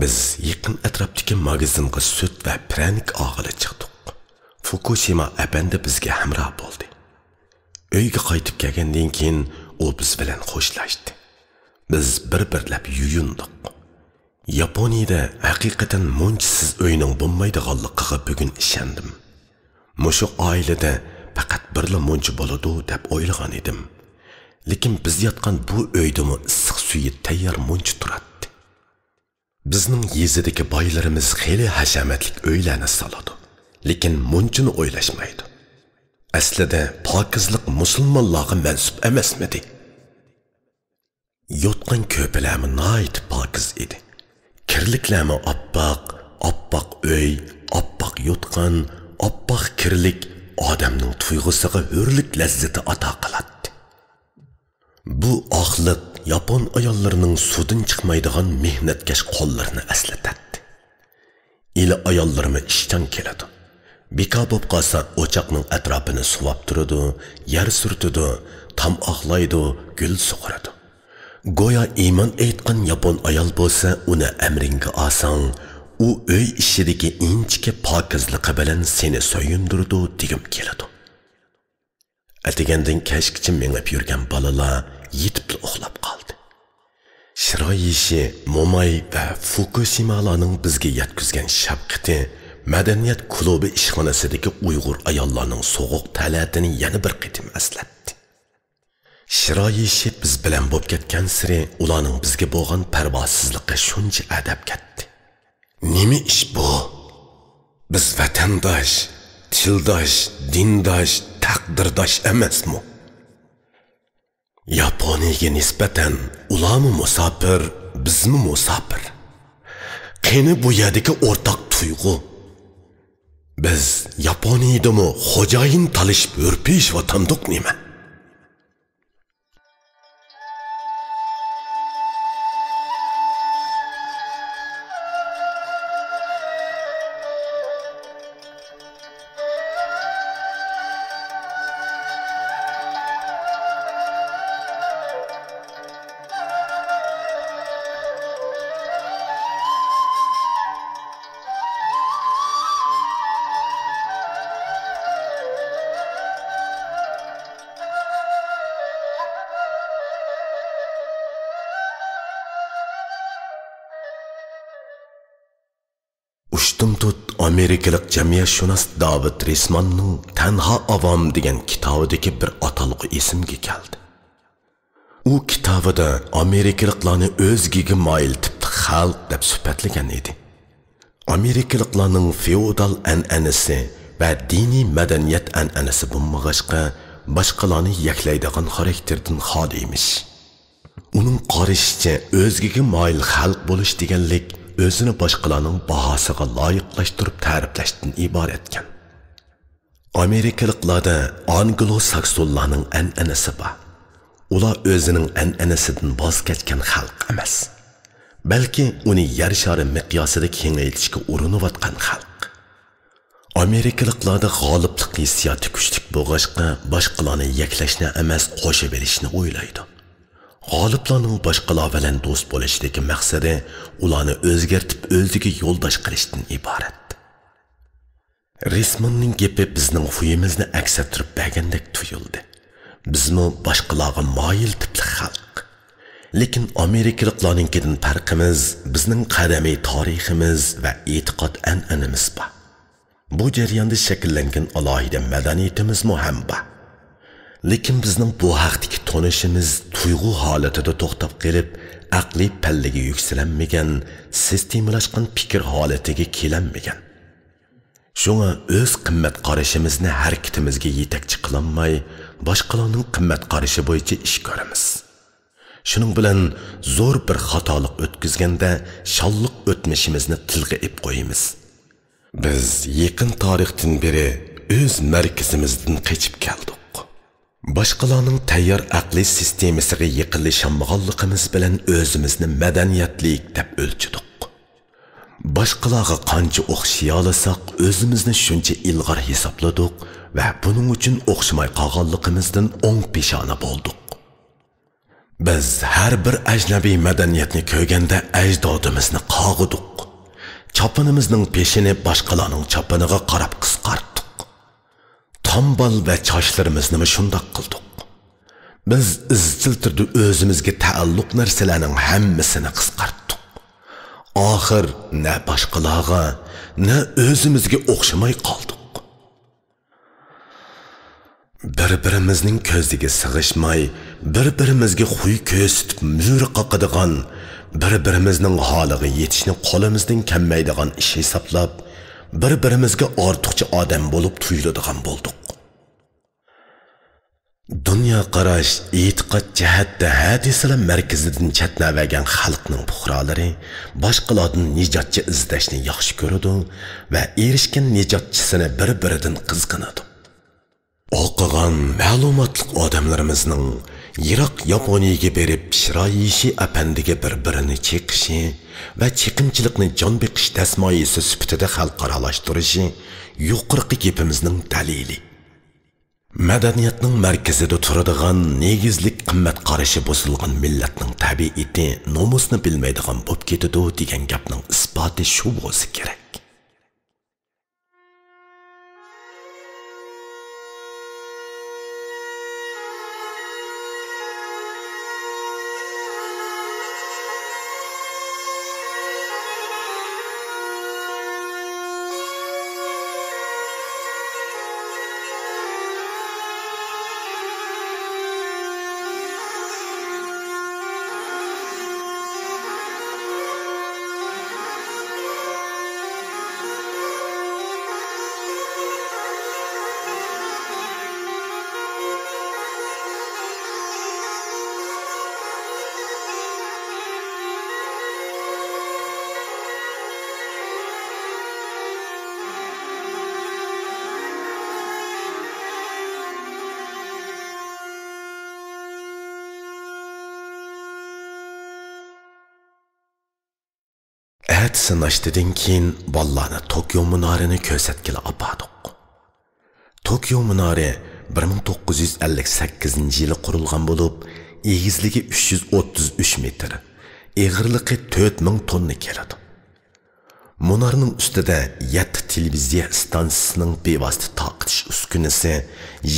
بىز يېقىن ئەتراپتىكى ماگىزىنغا سۈت ۋە پىرەنىك ئالغىلى چىقتۇق. فۇكۇشىما ئەپەندى بىزگە ھەمراھ بولدى. ئۆيگە قايتىپ كەلگەندىن كېيىن ئۇ بىز بىلەن خوشلاشتى. بىز بىر-بىرلەپ يۇيۇندۇق. ياپونىيىدە ھەقىقەتەن مۇنچىسىز ئۆينىڭ بولمايدىغانلىقىغا بۈگۈن ئىشەندىم. مۇشۇ ئائىلىدە پەقەت بىرلا مۇنچا بولىدۇ دەپ ئويلىغان ئىدىم. لېكىن بىز ياتقان بۇ ئۆيدىمۇ ئىسسىق سۈيى تەييار مۇنچا تۇراتتى. بىزنىڭ يېزىدىكى بايلىرىمىز خېلى ھەشەمەتلىك ئۆيلەرنى سالىدۇ، لېكىن مۇنچىنى ئويلاشمايدۇ. ئەسلىدە پاكىزلىق مۇسۇلمانلارغا مەنسۇپ ئەمەسمىدى؟ يوتقان كۆرپىلەرمۇ ناھايىتى پاكىز ئىدى. كىرلىكلەرمۇ ئاپئاق، ئاپئاق ئۆي، ئاپئاق يوتقان، ئاپئاق كىرلىك، ئادەمنىڭ تۇيغۇسىغا ھۆرلۈك لەززىتى ئاتا قىلاتتى. بۇ ئاقلىق ياپون ئاياللىرىنىڭ سۇدىن چىقمايدىغان مېھنەتكەش قوللىرىنى ئەسلىتەتتى. ئىلى ئاياللىرىمۇ ئىشچان كېلىدۇ. بىكار بولۇپ قالسا، ئوچاقنىڭ ئەتراپىنى سۇۋاپ تۇرىدۇ، يەر سۈرتىدۇ، تام ئاقلايدۇ، گۈل سۇغىرىدۇ. گويا ئىمان ئېيتقان ياپون ئايال بولسا، ئۇنى ئەمرىڭگە ئالساڭ، ئۇ ئۆي ئىشىدىكى ئىنچىكە پاكىزلىقى بىلەن سېنى سۆيۈندۈرىدۇ دېگۈم كېلىدۇ. ئەتىگەندىن كەچكىچە مېڭىپ يۈرگەن بالىلار يېتىپلا ئۇخلاپ قالدى. شىرايىشى، موماي ۋە فۇكۇشىمالارنىڭ بىزگە يەتكۈزگەن شەپقىتى مەدەنىيەت كۇلۇبى ئىشخانىسىدىكى ئۇيغۇر ئاياللارنىڭ سوغۇق تەلەتىنى يەنە بىر قېتىم ئەسلەتتى. شىرايىشى بىز بىلەن بولۇپ كەتكەنسېرى ئۇلارنىڭ بىزگە بولغان پەرۋاسىزلىقى شۇنچە ئەدەپ كەتتى. نېمە ئىش بۇ؟ بىز ۋەتەنداش، تىلداش، دىنداش، تەقدىرداش ئەمەسمۇ؟ ياپونىيەگە نىسبەتەن ئۇلارمۇ مۇساپىر، بىزمۇ مۇساپىر. قېنى بۇ يەردىكى ئورتاق تۇيغۇ؟ بىز ياپونىيەدىمۇ خوجايىن تالىشىپ ھۈرپىيىشىۋاتامدۇق نېمە؟ ئۇشتۇمتۇت ئامېرىكىلىق جەمئىيەتشۇناس داۋىد رىسماننىڭ تەنھا ئاۋام دېگەن كىتابىدىكى بىر ئاتالغۇ ئېسىمگە كەلدى. ئۇ كىتابىدا ئامېرىكىلىقلارنى ئۆزگىگە مايىل تىپلىق خەلق دەپ سۈپەتلىگەن ئىدى. ئامېرىكىلىقلارنىڭ فېئودال ئەنئەنىسى ۋە دىنىي مەدەنىيەت ئەنئەنىسى بولمىغاچقا، باشقىلارنى يەكلەيدىغان خاراكتېردىن خالىي ئىمىش. ئۇنىڭ قارىشىچە، ئۆزگىگە مايىل خەلق بولۇش دېگەنلىك ئۆزىنى باشقىلارنىڭ باھاسىغا لايىقلاشتۇرۇپ تەرىپلەشتىن ئىبارەتكەن. ئامېرىكىلىقلاردا ئانگلو-ساكسونلارنىڭ ئەنئەنىسى بار. ئۇلار ئۆزىنىڭ ئەنئەنىسىدىن ۋاز كەچكەن خەلق ئەمەس، بەلكى ئۇنى يەر شارى مىقياسىدا كېڭەيتىشكە ئۇرۇنۇۋاتقان خەلق. ئامېرىكىلىقلاردا غالىبلىق ھېسسىياتى كۈچلۈك بولغاچقا، باشقىلارنى يەكلەشنى ئەمەس، قوشۇۋېلىشنى ئويلايدۇ. غالىبلارنىڭ باشقىلار بىلەن دوست بولۇشىدىكى مەقسىتى ئۇلارنى ئۆزگەرتىپ، ئۆزىگە يولداش قىلىشتىن ئىبارەت. رىسماننىڭ گېپى بىزنىڭ خۇيىمىزنى ئەكس ئەتتۈرۈپ بەرگەندەك تۇيۇلدى. بىزمۇ باشقىلارغا مايىل تىپلىق خەلق. لېكىن ئامېرىكىلىقلارنىڭكىدىن پەرقىمىز بىزنىڭ قەدىمىي تارىخىمىز ۋە ئېتىقاد ئەنئەنىمىز بار. بۇ جەرياندا شەكىللەنگەن ئالاھىدە مەدەنىيىتىمىزمۇ ھەم بار. لېكىن بىزنىڭ بۇ ھەقتىكى تونۇشىمىز تۇيغۇ ھالىتىدە توختاپ قېلىپ، ئەقلىي پەللىگە يۈكسىلەلمىگەن، سىستېمىلاشقان پىكىر ھالىتىگە كېلەلمىگەن. شۇڭا ئۆز قىممەت قارىشىمىزنى ھەرىكىتىمىزگە يېتەكچى قىلالماي، باشقىلارنىڭ قىممەت قارىشى بويىچە ئىش كۆرىمىز. شۇنىڭ بىلەن زور بىر خاتالىق ئۆتكۈزگەندە، شانلىق ئۆتمۈشىمىزنى تىلغا ئېلىپ قويىمىز. بىز يېقىن تارىختىن بېرى ئۆز مەركىزىمىزدىن قېچىپ كەلدۇق. باشقىلارنىڭ تەييار ئەقلىي سىستېمىسىغا يېقىنلىشالمىغانلىقىمىز بىلەن ئۆزىمىزنى مەدەنىيەتلىك دەپ ئۆلچىدۇق. باشقىلارغا قانچە ئوخشىيالىساق، ئۆزىمىزنى شۇنچە ئىلغار ھېسابلىدۇق ۋە بۇنىڭ ئۈچۈن ئوخشىماي قالغانلىقىمىزدىن ئوڭ پېشانە بولدۇق. بىز ھەر بىر ئەجنەبىي مەدەنىيەتنى كۆرگەندە ئەجدادىمىزنى قاغىدۇق. چاپىنىمىزنىڭ پېشىنى باشقىلارنىڭ چاپىنىغا قاراپ قىسقارتتۇق. تامبال ۋە چاچلىرىمىزنىمۇ شۇنداق قىلدۇق. بىز ئىزچىل تۈردە ئۆزىمىزگە تەئەللۇق نەرسىلەرنىڭ ھەممىسىنى قىسقارتتۇق. ئاخىر نە باشقىلارغا، نە ئۆزىمىزگە ئوخشىماي قالدۇق. بىر-بىرىمىزنىڭ كۆزىگە سىغىشماي، بىر-بىرىمىزگە خۇي كۆرسىتىپ مۈرە قاقىدىغان، بىر-بىرىمىزنىڭ ھالىغا يېتىشنى قولىمىزدىن كەلمەيدىغان ئىش ھېسابلاپ، بىر-بىرىمىزگە ئارتۇقچە ئادەم بولۇپ تۇيۇلىدىغان بولدۇق. دۇنيا قاراش، ئېتىقاد جەھەتتە ھە دېسىلا مەركىزىدىن چەتنەۋەرگەن خەلقنىڭ پۇقرالىرى باشقىلاردىن نىجاتچى ئىزدەشنى ياخشى كۆرىدۇ ۋە ئېرىشكەن نىجاتچىسىنى بىر-بىرىدىن قىزغىنىدۇ. ئوقۇغان مەلۇماتلىق ئادەملىرىمىزنىڭ يىراق ياپونىيەگە بېرىپ، شىرايىشى ئەپەندىگە بىر-بىرىنى چېقىشى ۋە چېقىمچىلىقنى جان بېقىش دەسمايىسى سۈپىتىدە خەلقئارالاشتۇرۇشى يۇقىرىقى گېپىمىزنىڭ دەلىلى. مەدەنىيەتنىڭ مەركىزىدە تۇرىدىغان نېگىزلىك قىممەت قارىشى بۇزۇلغان مىللەتنىڭ تەبىئىتى نومۇسنى بىلمەيدىغان بولۇپ كېتىدۇ دېگەن گەپنىڭ ئىسپاتى شۇ بولسا كېرەك. ئەتىسى ناشتىدىن كېيىن بالىلارنى توكيو مۇنارىنى كۆرسەتكىلى ئاپاردۇق. توكيو مۇنارى بىر مىڭ توققۇز يۈز ئەللىك سەككىزىنچى يىلى قۇرۇلغان بولۇپ، ئېگىزلىكى ئۈچ يۈز ئوتتۇز ئۈچ مېتىر، ئېغىرلىقى تۆت مىڭ توننا كېلىدۇ. مۇنارنىڭ ئۈستىدە يەتتە تېلېۋىزىيە ئىستانسىسىنىڭ بىۋاسىتە تارقىتىش ئۈسكۈنىسى،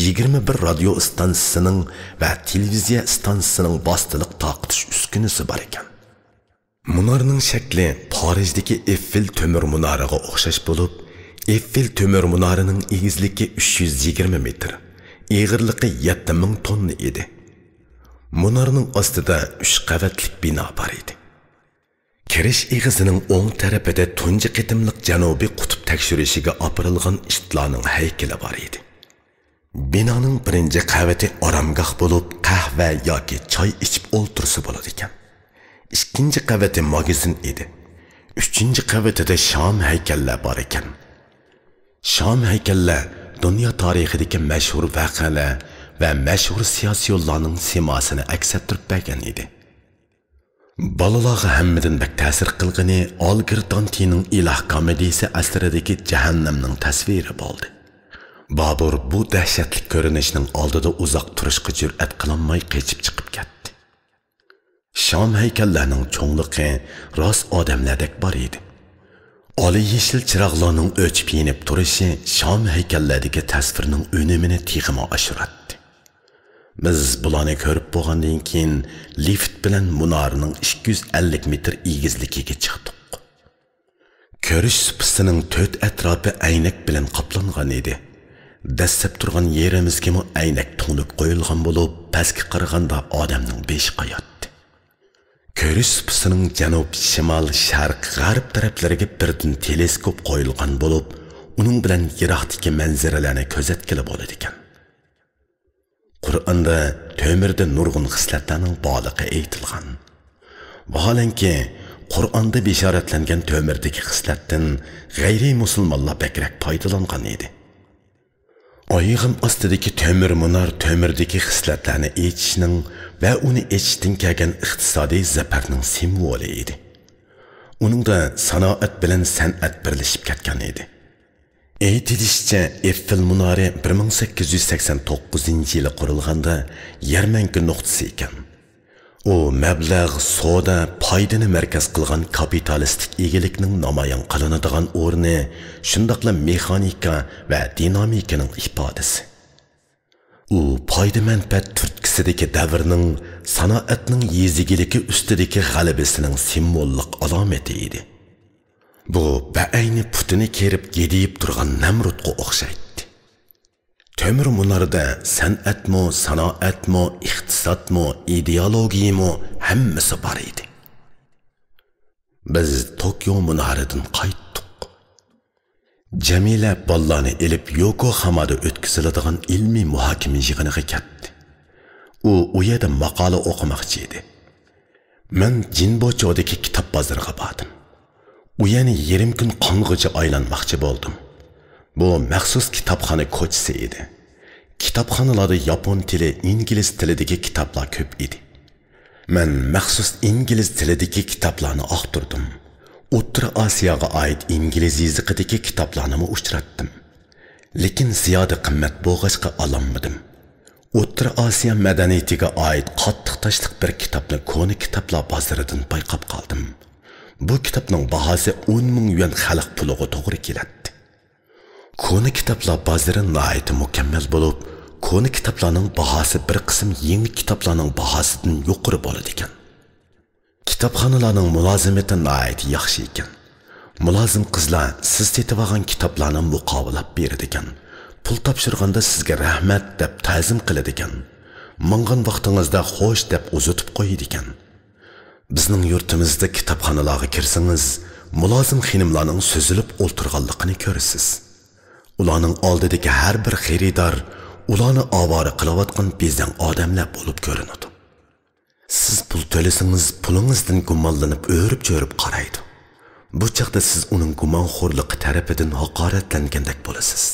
يىگىرمە بىر رادىيو ئىستانسىسىنىڭ ۋە تېلېۋىزىيە ئىستانسىسىنىڭ ۋاسىتىلىق تارقىتىش ئۈسكۈنىسى بار ئىكەن. مۇنارنىڭ شەكلى پارىژدىكى ئېففېل تۆمۈر مۇنارىغا ئوخشاش بولۇپ، ئېففېل تۆمۈر مۇنارىنىڭ ئېگىزلىكى ئۈچ يۈز يىگىرمە مېتىر، ئېغىرلىقى يەتتە مىڭ توننا ئىدى. مۇنارنىڭ ئاستىدا ئۈچ قەۋەتلىك بىنا بار ئىدى. كىرىش ئېغىزىنىڭ ئوڭ تەرىپىدە تۇنجى قېتىملىق جەنۇبىي قۇتۇپ تەكشۈرۈشىگە ئاپىرىلغان ئىتلارنىڭ ھەيكىلى بار ئىدى. بىنانىڭ بىرىنچى قەۋىتى ئارامگاھ بولۇپ، قەھۋە ياكى چاي ئىچىپ ئولتۇرسا بولىدىكەن. ئىككىنچى قەۋىتى ماگىزىن ئىدى. ئۈچىنچى قەۋىتىدە شام ھەيكەللەر بار ئىكەن. شام ھەيكەللەر دۇنيا تارىخىدىكى مەشھۇر ۋەقەلەر ۋە مەشھۇر سىياسىيونلارنىڭ سىماسىنى ئەكس ئەتتۈرۈپ بەرگەن ئىدى. بالىلارغا ھەممىدىن بەك تەسىر قىلغىنى ئالگىر دانتېنىڭ ئىلاھ كامېدىيىسى ئەسىرىدىكى جەھەننەمنىڭ تەسۋىرى بولدى. بابۇر بۇ دەھشەتلىك كۆرۈنۈشنىڭ ئالدىدا ئۇزاق تۇرۇشقا جۈرئەت قىلالماي قېچىپ چىقىپ كەتتى. شام ھەيكەللەرنىڭ چوڭلۇقى راست ئادەملەردەك بار ئىدى. ئالىي يېشىل چىراغلارنىڭ ئۆچۈپ يېنىپ تۇرۇشى شام ھەيكەللەردىكى تەسۋىرنىڭ ئۈنۈمىنى تېخىمۇ ئاشۇراتتى. بىز بۇلارنى كۆرۈپ بولغاندىن كېيىن، لىفت بىلەن مۇنارىنىڭ ئىككى يۈز ئەللىك مېتىر ئېگىزلىكىگە چىقتۇق. كۆرۈش سۇپىسىنىڭ تۆت ئەتراپى ئەينەك بىلەن قاپلانغان ئىدى. دەسسەپ تۇرغان يېرىمىزگىمۇ ئەينەك تۈڭلۈك قويۇلغان بولۇپ، پەسكە قارىغاندا ئادەمنىڭ بېشى قاياتتى. كۆرۈش سۇپىسىنىڭ جەنۇب، شىمال، شەرق، غەرب تەرەپلىرىگە بىردىن تېلېسكوپ قويۇلغان بولۇپ، ئۇنىڭ بىلەن يىراقتىكى مەنزىرىلەرنى كۆزەتكىلى بولىدىكەن. قۇرئاندا تۆمۈردە نۇرغۇن خىسلەتلەرنىڭ بارلىقى ئېيتىلغان. ۋاھالەنكى، قۇرئاندا بېشارەتلەنگەن تۆمۈردىكى خىسلەتتىن غەيرىي مۇسۇلمانلار بەكرەك پايدىلانغان ئىدى. ئايىغىم ئاستىدىكى تۆمۈر مۇنار تۆمۈردىكى خىسلەتلەرنى ئېچىشنىڭ ۋە ئۇنى ئېچىشتىن كەلگەن ئىقتىسادىي زەپەرنىڭ سىمۋولى ئىدى. ئۇنىڭدا سانائەت بىلەن سەنئەت بىرلىشىپ كەتكەن ئىدى. ئېيتىلىشىچە، ئېففېل مۇنارى بىر مىڭ سەككىز يۈز سەكسەن توققۇزىنچى يىلى قۇرۇلغاندا يەرمەنكە نۇقتىسى ئىكەن. ئۇ مەبلەغ، سودا، پايدىنى مەركەز قىلغان كاپىتالىستىك ئىگىلىكنىڭ نامايان قىلىنىدىغان ئورنى، شۇنداقلا مېخانىكا ۋە دىنامىكىنىڭ ئىپادىسى. ئۇ پايدا-مەنپەئەت تۈرتكىسىدىكى دەۋرنىڭ سانائەتنىڭ يېزا ئىگىلىكى ئۈستىدىكى غەلىبىسىنىڭ سىمۋوللۇق ئالامىتى ئىدى. بۇ بەئەينى پۇتىنى كېرىپ گىدىيىپ تۇرغان نەمرۇتقا ئوخشايتتى. تۆمۈر مۇناردا سەنئەتمۇ، سانائەتمۇ، ئىقتىسادمۇ، ئىدېئولوگىيىمۇ، ھەممىسى بار ئىدى. بىز توكيو مۇنارىدىن قايتتۇق. جەمىلە بالىلارنى ئېلىپ يوكوخامادا ئۆتكۈزۈلىدىغان ئىلمىي مۇھاكىمە يىغىنىغا كەتتى. ئۇ ئۇ يەردە ماقالە ئوقۇماقچى ئىدى. مەن جىنبوچودىكى كىتاب بازىرىغا باردىم. ئۇ يەرنى يېرىم كۈن قانغۇچە ئايلانماقچى بولدۇم. بۇ مەخسۇس كىتابخانا كوچىسى ئىدى. كىتابخانىلاردا ياپون تىلى، ئىنگلىز تىلىدىكى كىتابلار كۆپ ئىدى. مەن مەخسۇس ئىنگلىز تىلىدىكى كىتابلارنى ئاختۇردۇم. ئوتتۇرا ئاسىياغا ئائىت ئىنگلىز يېزىقىدىكى كىتابلارنىمۇ ئۇچراتتىم. لېكىن زىيادە قىممەت بولغاچقا ئالالمىدىم. ئوتتۇرا ئاسىيا مەدەنىيىتىگە ئائىت قاتتىق تاشلىق بىر كىتابنى كونا كىتابلار بازىرىدىن بايقاپ قالدىم. بۇ كىتابنىڭ باھاسى ئون مىڭ يۈەن خەلق پۇلىغا توغرا كېلەتتى. كونا كىتابلار بازىرى ناھايىتى مۇكەممەل بولۇپ، كونا كىتابلارنىڭ باھاسى بىر قىسىم يېڭى كىتابلارنىڭ باھاسىدىن يۇقىرى بولىدىكەن. كىتابخانىلارنىڭ مۇلازىمىتى ناھايىتى ياخشى ئىكەن. مۇلازىم قىزلار سىز سېتىۋالغان كىتابلارنى مۇقاۋىلاپ بېرىدىكەن. پۇل تاپشۇرغاندا سىزگە رەھمەت دەپ تەزىم قىلىدىكەن. ماڭغان ۋاقتىڭىزدا خوش دەپ ئۇزىتىپ قويىدىكەن. بىزنىڭ يۇرتىمىزدا كىتابخانىلارغا كىرسىڭىز، مۇلازىم خېنىملارنىڭ سۈزۈلۈپ ئولتۇرغانلىقىنى كۆرىسىز. ئۇلارنىڭ ئالدىدىكى ھەر بىر خېرىدار ئۇلارنى ئاۋارە قىلىۋاتقان بېزەڭ ئادەملەر بولۇپ كۆرۈنىدۇ. سىز پۇل تۆلىسىڭىز، پۇلىڭىزدىن گۇمانلىنىپ ئۆرۈپ-چۆرۈپ قارايدۇ. بۇ چاغدا سىز ئۇنىڭ گۇمانخورلۇقى تەرىپىدىن ھاقارەتلەنگەندەك بولىسىز.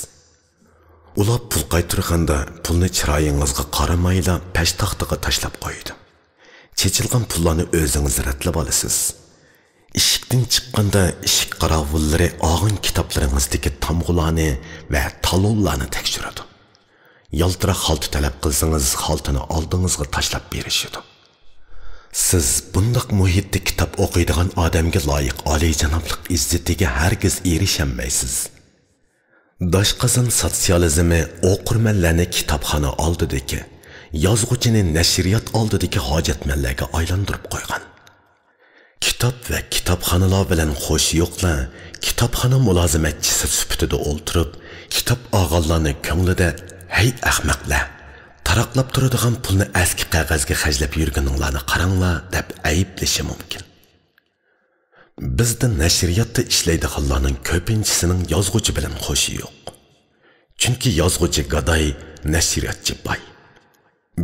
ئۇلار پۇل قايتۇرغاندا پۇلنى چىرايىڭىزغا قارىمايلا پەشتاختىغا تاشلاپ قويىدۇ. چېچىلغان پۇللارنى ئۆزىڭىز رەتلەپ ئالىسىز. ئىشىكتىن چىققاندا ئىشىك قاراۋۇللىرى ئالغان كىتابلىرىڭىزدىكى تامغىلارنى ۋە تالونلارنى تەكشۈرىدۇ. يالتىراق خالتا تەلەپ قىلسىڭىز، خالتىنى ئالدىڭىزغا تاشلاپ بېرىشىدۇ. سىز بۇنداق مۇھىتتا كىتاب ئوقۇيدىغان ئادەمگە لايىق ئالىيجانابلىق ئىززىتىگە ھەرگىز ئېرىشەلمەيسىز. داشقازان سوتسىيالىزمى ئوقۇرمەنلەرنى كىتابخانا ئالدىدىكى، يازغۇچىنى نەشرىيات ئالدىدىكى ھاجەتمەنلەرگە ئايلاندۇرۇپ قويغان. كىتاب ۋە كىتابخانىلار بىلەن خوشى يوقلار كىتابخانا مۇلازىمەتچىسى سۈپىتىدە ئولتۇرۇپ، كىتاب ئالغانلارنى كۆڭلىدە، «ھەي ئەخمەقلەر، تاراقلاپ تۇرىدىغان پۇلنى ئەسكى قەغەزگە خەجلەپ يۈرگىنىڭلارنى قاراڭلار» دەپ ئەيىبلىشى مۇمكىن. بىزدە نەشرىياتتا ئىشلەيدىغانلارنىڭ كۆپىنچىسىنىڭ يازغۇچى بىلەن خوشى يوق. چۈنكى يازغۇچى گاداي، نەشرىياتچى باي.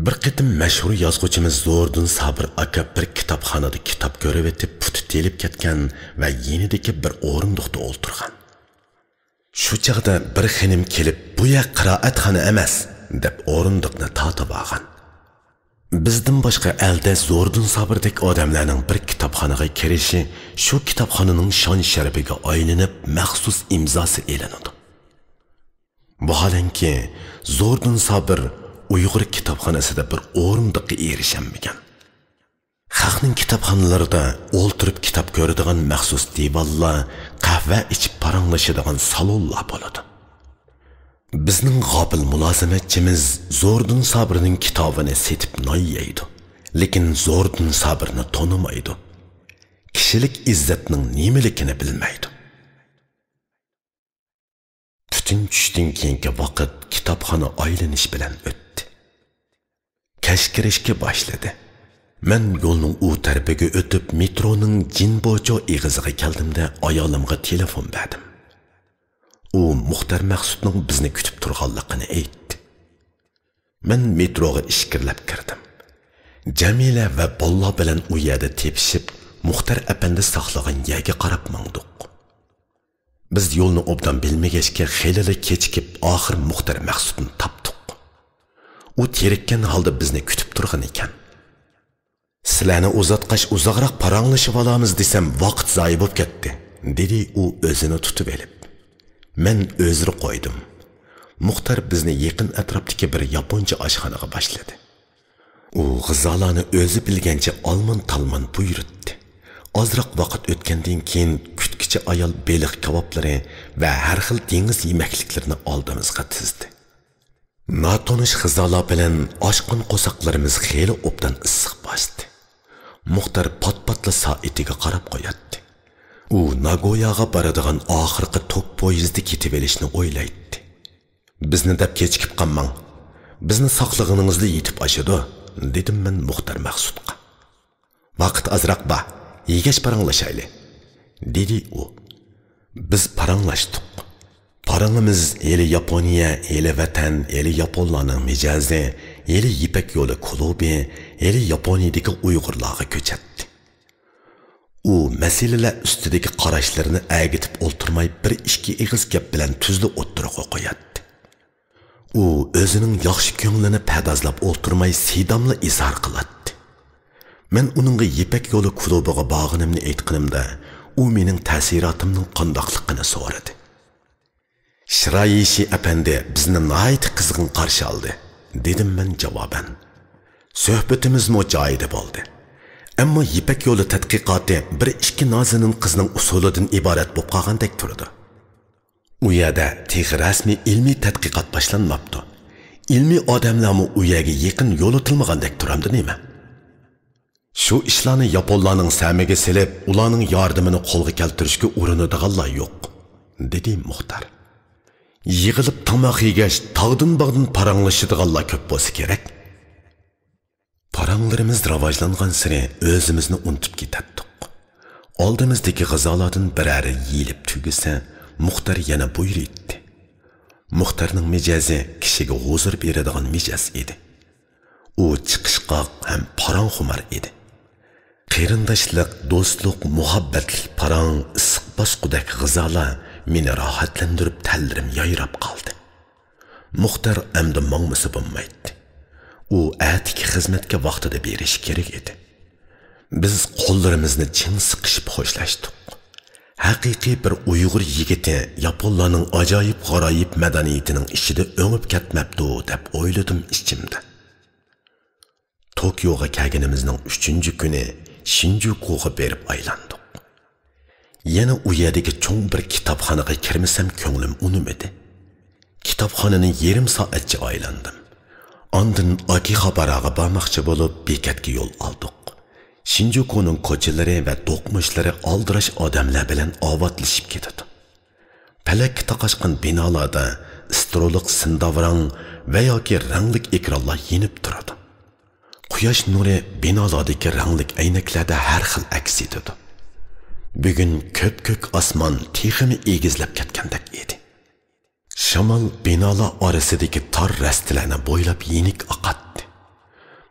بىر قېتىم مەشھۇر يازغۇچىمىز زوردۇن سابىر ئاكا بىر كىتابخانىدا كىتاب كۆرۈۋېتىپ پۇتى تېلىپ كەتكەن ۋە يېنىدىكى بىر ئورۇندۇقتا ئولتۇرغان. شۇ چاغدا بىر خېنىم كېلىپ، «بۇ يەر قىرائەتخانا ئەمەس» دەپ ئورۇندۇقنى تارتىۋالغان. بىزدىن باشقا ئەلدە زوردۇن سابىردەك ئادەملەرنىڭ بىر كىتابخانىغا كىرىشى شۇ كىتابخانىنىڭ شان-شەرىپىگە ئايلىنىپ، مەخسۇس ئىمزاسى ئېلىنىدۇ. ۋاھالەنكى، زوردۇن سابىر ئۇيغۇر كىتابخانىسىدا بىر ئورۇندۇققا ئېرىشەلمىگەن. خەقنىڭ كىتابخانىلىرىدا ئولتۇرۇپ كىتاب كۆرىدىغان مەخسۇس دىۋانلار، قەھۋە ئىچىپ پاراڭلىشىدىغان سالونلار بولىدۇ. بىزنىڭ غاپىل مۇلازىمەتچىمىز زوردۇن سابىرنىڭ كىتابىنى سېتىپ نان يەيدۇ، لېكىن زوردۇن سابىرنى تونۇمايدۇ. كىشىلىك ئىززەتنىڭ نېمىلىكىنى بىلمەيدۇ. پۈتۈن چۈشتىن كېيىنكى ۋاقىت كىتابخانا ئايلىنىش بىلەن ئۆتتى. كەچ كىرىشكە باشلىدى. مەن يولنىڭ ئۇ تەرىپىگە ئۆتۈپ، مېترونىڭ جىنبوچو ئېغىزىغا كەلدىمدە، ئايالىمغا تېلېفون بەردىم. ئۇ مۇختەر مەخسۇتنىڭ بىزنى كۈتۈپ تۇرغانلىقىنى ئېيتتى. مەن مېتروغا ئىچكىرىلەپ كىردىم. جەمىلە ۋە بالىلار بىلەن ئۇ يەردە تېپىشىپ، مۇختەر ئەپەندى ساقلىغان يەرگە قاراپ ماڭدۇق. بىز يولنى ئوبدان بىلمىگەچكە، خېلىلا كېچىكىپ، ئاخىر مۇختەر مەخسۇتنى تاپتۇق. ئۇ تېرىككەن ھالدا بىزنى كۈتۈپ تۇرغان ئىكەن. «سىلەرنى ئۇزاتقاچ، ئۇزاقراق پاراڭلىشىۋالامىز دېسەم، ۋاقىت زايە بوپ كەتتى»، دېدى ئۇ ئۆزىنى تۇتۇۋېلىپ. مەن ئۆزرە قويدۇم. مۇختەر بىزنى يېقىن ئەتراپتىكى بىر ياپونچە ئاشخانىغا باشلىدى. ئۇ غىزالارنى ئۆزى بىلگەنچە ئالمان-تالمان بۇيرۇتتى. ئازراق ۋاقىت ئۆتكەندىن كېيىن، كۈتكۈچى ئايال بېلىق كاۋاپلىرى ۋە ھەر خىل دېڭىز يېمەكلىكلىرىنى ئالدىمىزغا تىزدى. ناتونۇش غىزالار بىلەن ئاچقان قورساقلىرىمىز خېلى ئوبدان ئىسسىق باستى. مۇختەر پات-پاتلا سائىتىگە قاراپ قوياتتى. ئۇ ناگوياغا بارىدىغان ئاخىرقى توك پويىزدا كېتىۋېلىشنى ئويلايتتى. «بىزنى دەپ كېچىكىپ قالماڭ. بىزنى ساقلىغىنىڭىزلا يېتىپ ئاشىدۇ»، دېدىم مەن مۇختەر مەخسۇتقا. «ۋاقىت ئازراق بار، يېگەچ پاراڭلىشايلى»، دېدى ئۇ. بىز پاراڭلاشتۇق. پاراڭىمىز ھېلى ياپونىيە، ھېلى ۋەتەن، ھېلى ياپونلارنىڭ مىجەزى، ھېلى يىپەك يولى كۇلۇبى، ھېلى ياپونىيىدىكى ئۇيغۇرلارغا كۆچەتتى. ئۇ مەسىلىلەر ئۈستىدىكى قاراشلىرىنى ئەگىتىپ ئولتۇرماي، بىر ئىككى ئېغىز گەپ بىلەن تۈزلا ئوتتۇرىغا قوياتتى. ئۇ ئۆزىنىڭ ياخشى كۆڭلىنى پەدازلاپ ئولتۇرماي سىداملا ئىزھار قىلاتتى. مەن ئۇنىڭغا يىپەك يولى كۇلۇبىغا بارغىنىمنى ئېيتقىنىمدا، ئۇ مېنىڭ تەسىراتىمنىڭ قانداقلىقىنى سورىدى. شىرايىشى ئەپەندى بىزنى ناھايىتى قىزغىن قارشى ئالدى، دېدىم مەن جاۋابەن. سۆھبىتىمىزمۇ جايىدا بولدى. ئەمما يىپەك يولى تەتقىقاتى بىر ئىككى نازىنىن قىزنىڭ ئۇسۇلىدىن ئىبارەت بولۇپ قالغاندەك تۇرىدۇ. ئۇ يەردە تېخى رەسمىي ئىلمىي تەتقىقات باشلانماپتۇ. ئىلمىي ئادەملەرمۇ ئۇ يەرگە يېقىن يولىتىلمىغاندەك تۇرامدۇ نېمە؟ شۇ ئىشلارنى ياپونلارنىڭ سەمىگە سېلىپ، ئۇلارنىڭ ياردىمىنى قولغا كەلتۈرۈشكە ئۇرۇنىدىغانلار يوق، دېدى مۇختەر. يىغىلىپ تاماق يېگەچ، تاغدىن باغدىن پاراڭلىشىدىغانلار كۆپ بولسا كېرەك. پاراڭلىرىمىز راۋاجلانغانسېرى ئۆزىمىزنى ئۇنتۇپ كېتەتتۇق. ئالدىمىزدىكى غىزالاردىن بىرەرى يېيىلىپ تۈگىسە، مۇختەر يەنە بۇيرۇيتتى. مۇختەرنىڭ مىجەزى كىشىگە ھۇزۇر بېرىدىغان مىجەز ئىدى. ئۇ چىقىشقاق ھەم پاراڭخۇمار ئىدى. قېرىنداشلىق، دوستلۇق، مۇھەببەتلىك پاراڭ ئىسسىق باسقۇدەك غىزالار مېنى راھەتلەندۈرۈپ، تەنلىرىم يايراپ قالدى. مۇختەر ئەمدى ماڭمىسا بولمايتتى. ئۇ ئەتىكى خىزمەتكە ۋاقتىدا بېرىشى كېرەك ئىدى. بىز قوللىرىمىزنى چىڭ سىقىشىپ خوشلاشتۇق. ھەقىقىي بىر ئۇيغۇر يىگىتى ياپونلارنىڭ ئاجايىپ-غارايىپ مەدەنىيىتىنىڭ ئىچىدە ئۆڭۈپ كەتمەپتۇ، دەپ ئويلىدىم ئىچىمدە. توكيوغا كەلگىنىمىزنىڭ ئۈچىنچى كۈنى شىنجۇكۇغا بېرىپ ئايلاندۇق. يەنە ئۇ يەردىكى چوڭ بىر كىتابخانىغا كىرمىسەم كۆڭلۈم ئۇنىمىدى. كىتابخانىنى يېرىم سائەتچە ئايلاندىم. ئاندىن ئاكىخاباراغا بارماقچى بولۇپ بېكەتكە يول ئالدۇق. شىنجۇكۇنىڭ كوچىلىرى ۋە دوقمۇشلىرى ئالدىراش ئادەملەر بىلەن ئاۋاتلىشىپ كېتىدۇ. پەلەككە تاقاشقان بىنالاردا ئىسترولۇق سىنداۋراڭ ۋە ياكى رەڭلىك ئېكرانلار يېنىپ تۇرىدۇ. قۇياش نۇرى بىنالاردىكى رەڭلىك ئەينەكلەردە ھەر خىل ئەكس ئېتىدۇ. بۈگۈن كۆپكۆك ئاسمان تېخىمۇ ئېگىزلەپ كەتكەندەك ئىدى. شامال بىنالار ئارىسىدىكى تار رەستىلەرنى بويلاپ يېنىك ئاقاتتى.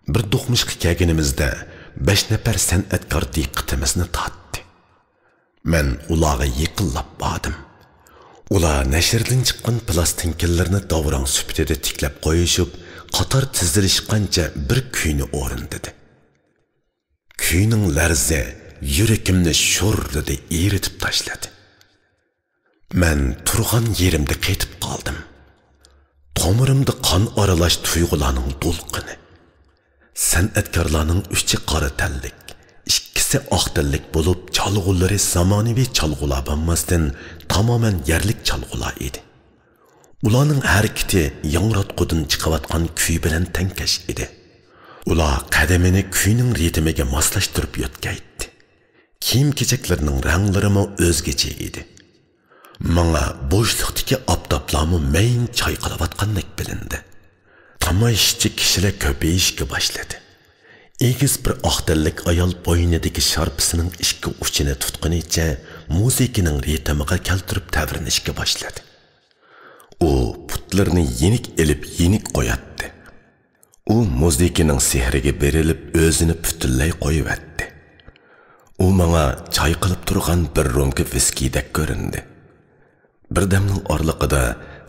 بىر دوقمۇشقا كەلگىنىمىزدە بەش نەپەر سەنئەتكار دىققىتىمىزنى تارتتى. مەن ئۇلارغا يېقىنلاپ باردىم. ئۇلار نەشردىن چىققان پىلاستىنكىلىرىنى داۋراڭ سۈپىتىدە تىكلەپ قويۇشۇپ، قاتار تىزىلىشقانچە بىر كۈينى ئورۇندىدى. كۈينىڭ لەرزى يۈرىكىمنى شۇررىدە ئېرىتىپ تاشلىدى. مەن تۇرغان يېرىمدە قېتىپ قالدىم. تومۇرۇمدا قان ئارىلاش تۇيغۇلارنىڭ دولقۇنى. سەنئەتكارلارنىڭ ئۈچى قارا تەنلىك، ئىككىسى ئاق تەنلىك بولۇپ، چالغۇلىرى زامانىۋى چالغۇلار بولماستىن، تامامەن يەرلىك چالغۇلار ئىدى. ئۇلارنىڭ ھەرىكىتى ياڭراتقۇدىن چىقىۋاتقان كۈي بىلەن تەڭكەش ئىدى. ئۇلار قەدىمىنى كۈينىڭ رىتىمىگە ماسلاشتۇرۇپ يۆتكەيتتى. كىيىم-كېچەكلىرىنىڭ رەڭلىرىمۇ ئۆزگىچە ئىدى. ماڭا بوشلۇقتىكى ئاپتاپلارمۇ مەيىن چايقىلىۋاتقاندەك بىلىندى. تاماشىچى كىشىلەر كۆپىيىشكە باشلىدى. ئېگىز بىر ئاق تەنلىك ئايال بوينىدىكى شارپىسىنىڭ ئىككى ئۇچىنى تۇتقىنىچە مۇزىكىنىڭ رىتىمىغا كەلتۈرۈپ تەۋرىنىشكە باشلىدى. ئۇ پۇتلىرىنى يېنىك ئېلىپ يېنىك قوياتتى. ئۇ مۇزىكىنىڭ سېھرىگە بېرىلىپ، ئۆزىنى پۈتۈنلەي قويۇۋەتتى. ئۇ ماڭا چايقىلىپ تۇرغان بىر رومكا ۋىسكىدەك كۆرۈندى. بىردەمنىڭ ئارىلىقىدا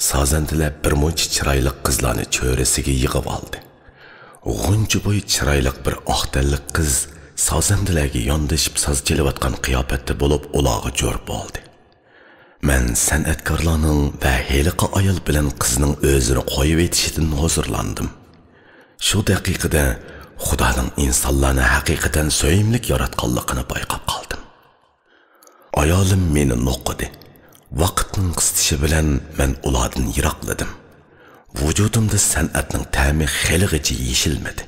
سازەندىلەر بىر مۇنچە چىرايلىق قىزلارنى چۆرىسىگە يىغىۋالدى. غۇنچە بوي چىرايلىق بىر ئاق تەنلىك قىز سازەندىلەرگە ياندىشىپ ساز چېلىۋاتقان قىياپەتتە بولۇپ، ئۇلارغا جور بولدى. مەن سەنئەتكارلارنىڭ ۋە ھېلىقى ئايال بىلەن قىزنىڭ ئۆزىنى قويۇۋېتىشىدىن ھۇزۇرلاندىم. شۇ دەقىقىدە خۇدانىڭ ئىنسانلارنى ھەقىقەتەن سۆيۈملۈك ياراتقانلىقىنى بايقاپ قالدىم. ئايالىم مېنى نوقۇدى. ۋاقىتنىڭ قىستىشى بىلەن مەن ئۇلاردىن يىراقلىدىم. ۋۇجۇدۇمدا سەنئەتنىڭ تەمى خېلىغىچە يېشىلمىدى.